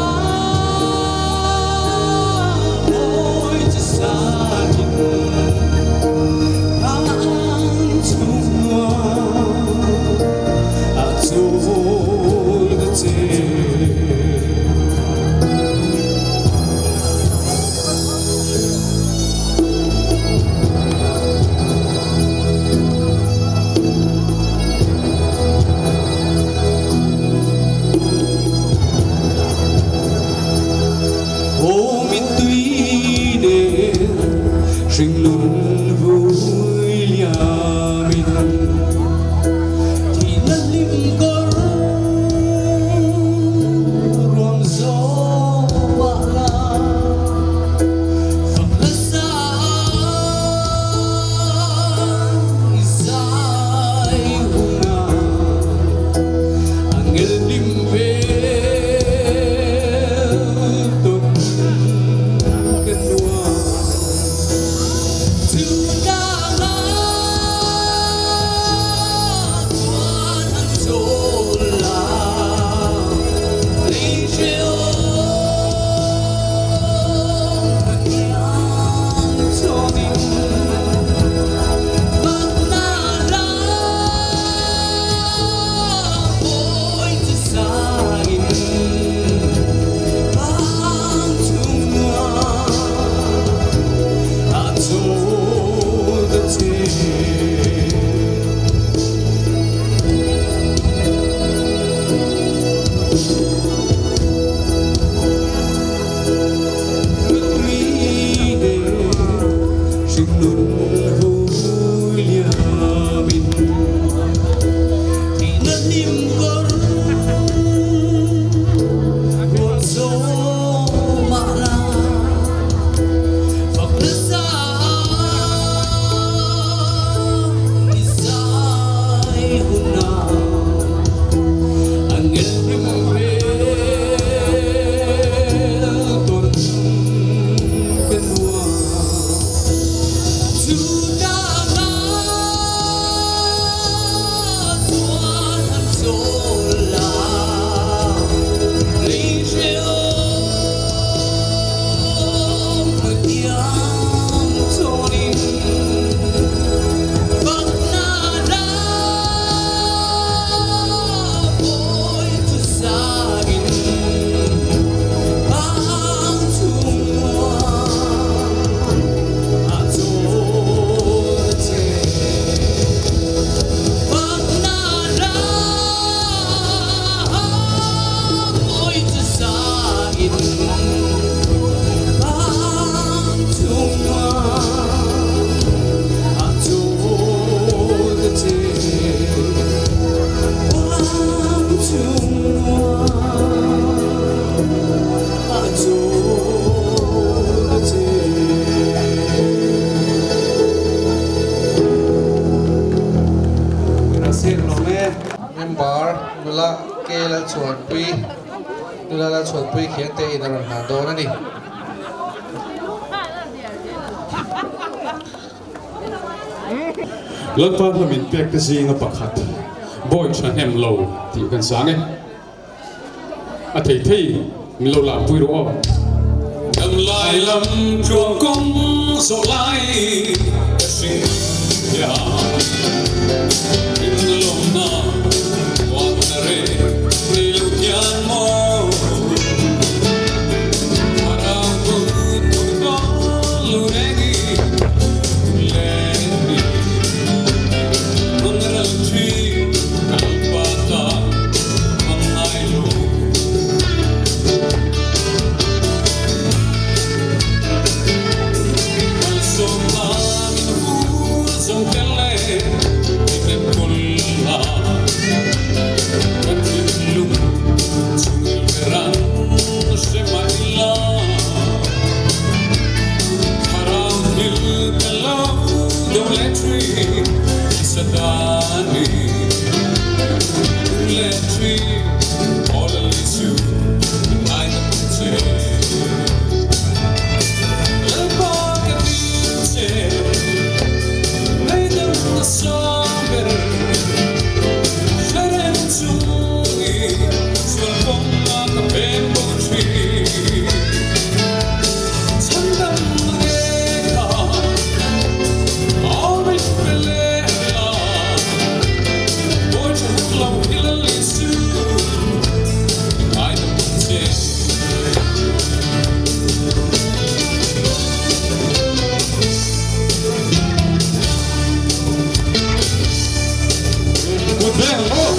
Aw mittui nen hringnun vui liamin thihna hlim kawr ruam zawh mah la fak hla sang i zai hunah Angel hlim hmel tawn ka nuam Chu tlangah chuan an chawl a lei hrehawm ka kiang chawnin Fakna ram Member nula K Lalchhuanpui nula Lalchhuanpui khian te in a rawn hlan dawn a ni. Lalpa hla min pek te zinga pakhat. Bawi thahnem lo tih kan sang e. A thei thei min lo lak pui rawh aw. Dam lai lam tluang kawng zawh lai ka hring hian in lawmna huatna re nei lo hian maw Thlarau bo tur dawn lo reng i let ni Hmang ral thi kal pa ta hmang ngai lo. Malsawmna min vur zo tel e, i pem kul la. Ka thinlung chungil beran hre mah ila. Thlarau thil ka lo do leh thin i Satani. Leh thin aw la li chu ka ngai ta pawh che. Lalpa ka dil che, ngaihdam na sang ber. Hre reng chungi sual kawng a ka peng bo thin. Chhandam na nge kha aw min pe leh la, bawi tha huk lo hi la li su ngai ta bawk che. Kut ve ang aw.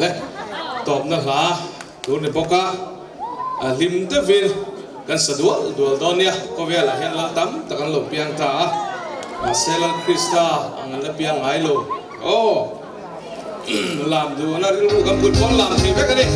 Le tawpna hla tur ni bawk a. Hlim deuhin kan sa dual dual dawn nia, khawvelah hian lal tam tak an lo piang ta a, mahse Lal Krista ang an la piang ngai lo. Aw, lam duhna rilru kan put pawn lam thei vek a ni.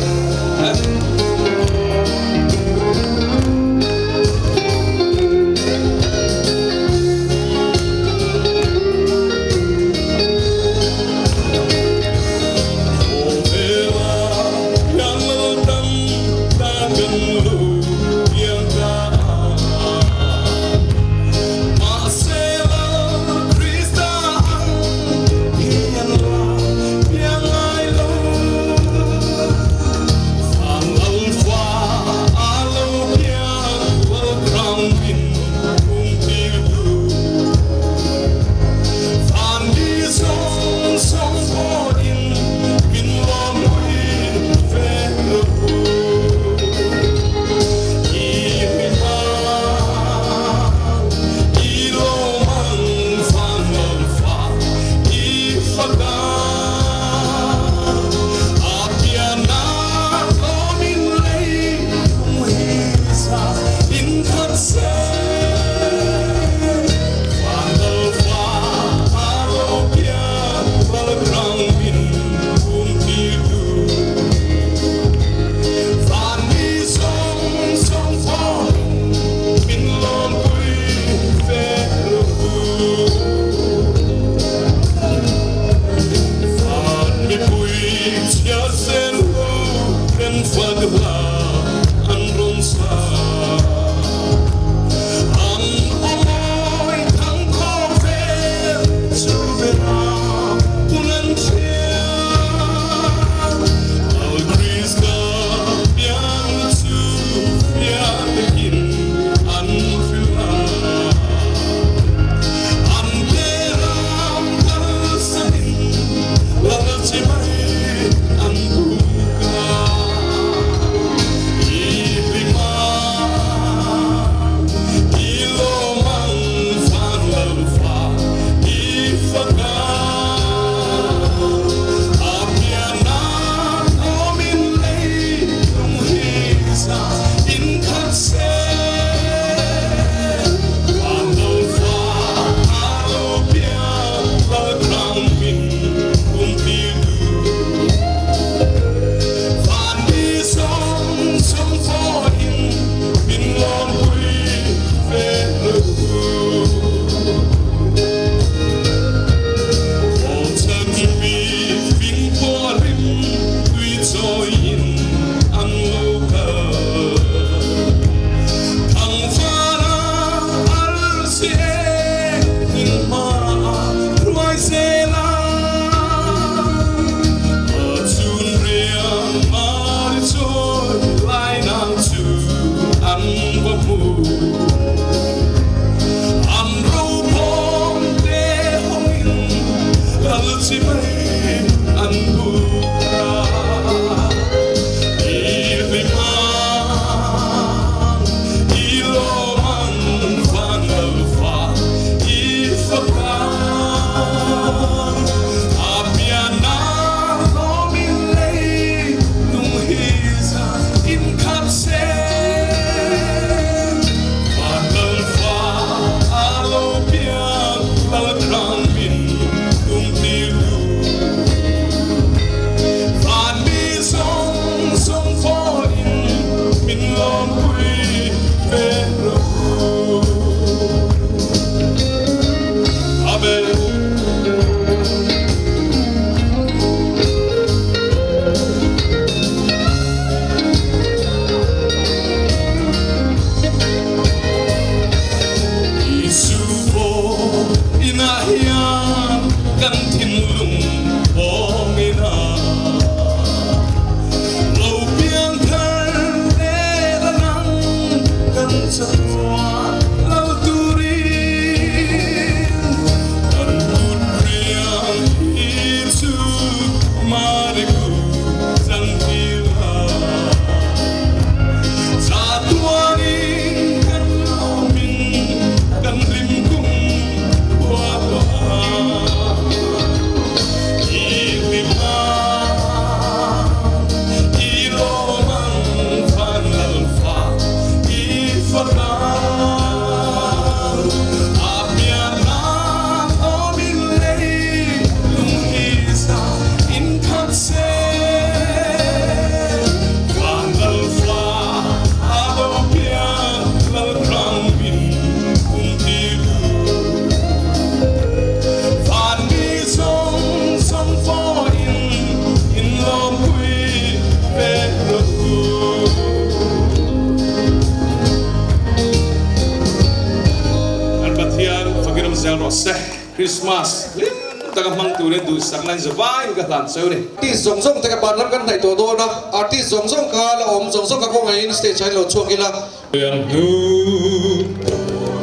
zel rawh se. Christmas hlim taka hmang turin duhsakna in zavaiin ka hlan cheu ni. Artist zawng zawng te ka ban lam kan hnaih tawh dawn a, artist zawng zawng kha la awm zawng zawng ka kawngaihin stage ah in lo chhuak ila. Pian hnu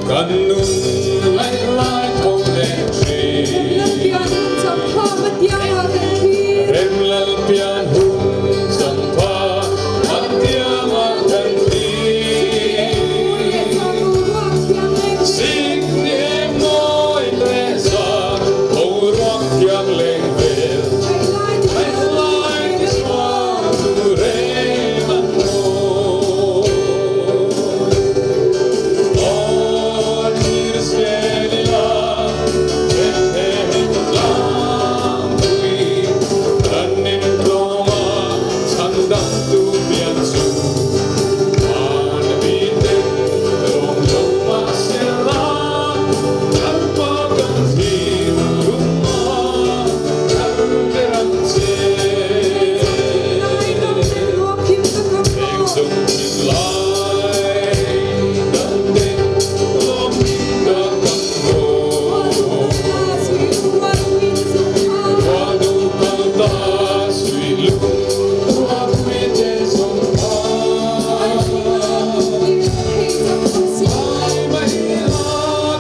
kan nun ngaih lai tho leh thin. Remlal pian hun changpha hmatianga kan thlir. Remlal pian hun changpha hmatianga kan thlir. Sikni em nawi leh zan boruak thiang leng vel. Ngaih lai ti chhuak tu reng an mawi. Aw thlir zel ila Bethlehem tlangpui kan intlawma chhandamtu pian chu van miten lawm lo mahsela Lalpa kan thlir lung a thar ber ang che. Eng chung thinlai dang te lawm him ka kan haw. Ruah duh kal ta suih lung ruahpui te zawng kha. Mai mai la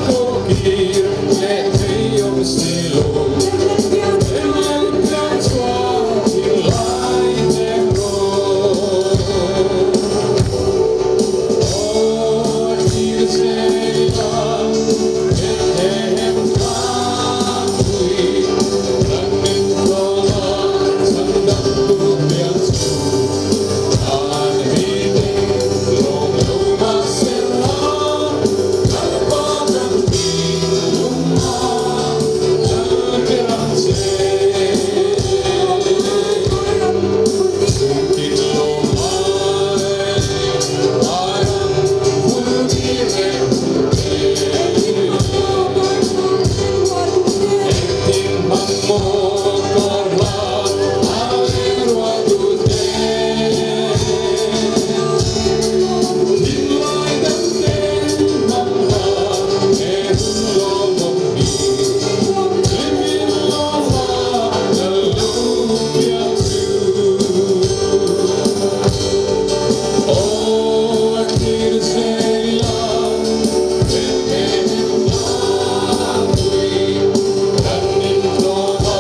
ko kir leh thei awm si lo. Remlal pian chuan thinlai hnem rawh. Aw thlir zel ila Bethlehem tlangpui kan intlawma chhandamtu pian chu an mite lawm lo mahsela Lalpa kan thinlung a lal ber ang che. Chungtin lawm ai aram vul ni reng te. Engtin hmang maw kar hla a leng rual tu te. Thinlai dam ten hmang hla he hun lawmawm hi. Hlimin lawm la lal lo piang chu. Aw thlir zel ila Bethlehem tlangpui kan intlawma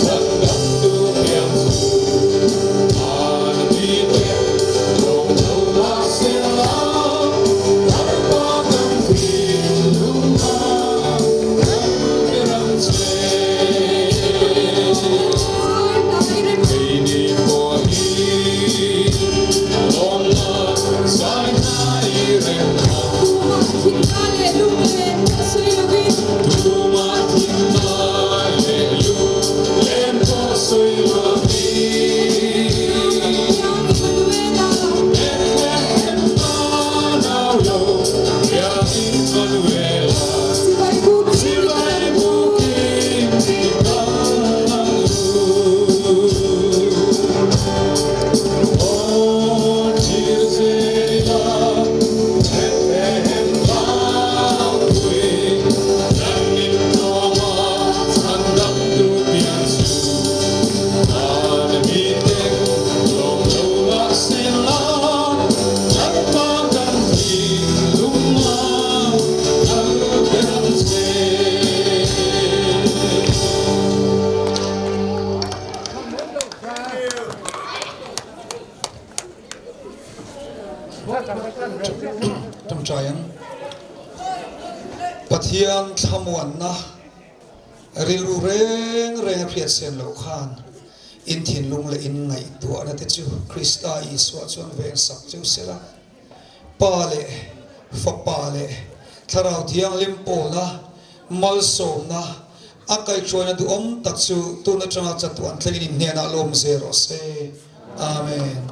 chhandamtu piang chu. An mite lawm lo mahsela Lalpa kan thinlung a lal ber ang che. Keini pawh hi lawmna zai hnai reng ang. Tumah thinna leh lunglen pawh sawi lovin. Bethlehem nau lo piang Immanuela. Chibai bukin i kal ang u. Aw thlir zel ila Bethlehem tlangpui kan intlawma chhandamtu pian chu. An mite lawm lo mahsela Lalpa kan thinlung a lal ber ang che. Ṭawngṭai ang. Pathian thlamuanna rilru reng reng a hriat sen loh khan in thinlung leh in ngaihtuahna te chu Krista Isua chuan veng sak cheu se la. Pa leh Fapa leh Thlarau Thianghlim pawlna, malsawmna, a kaihhruaina duhawm tak chu tun atanga chatuan thlengin in hnenah lawm zel rawh se. Amen.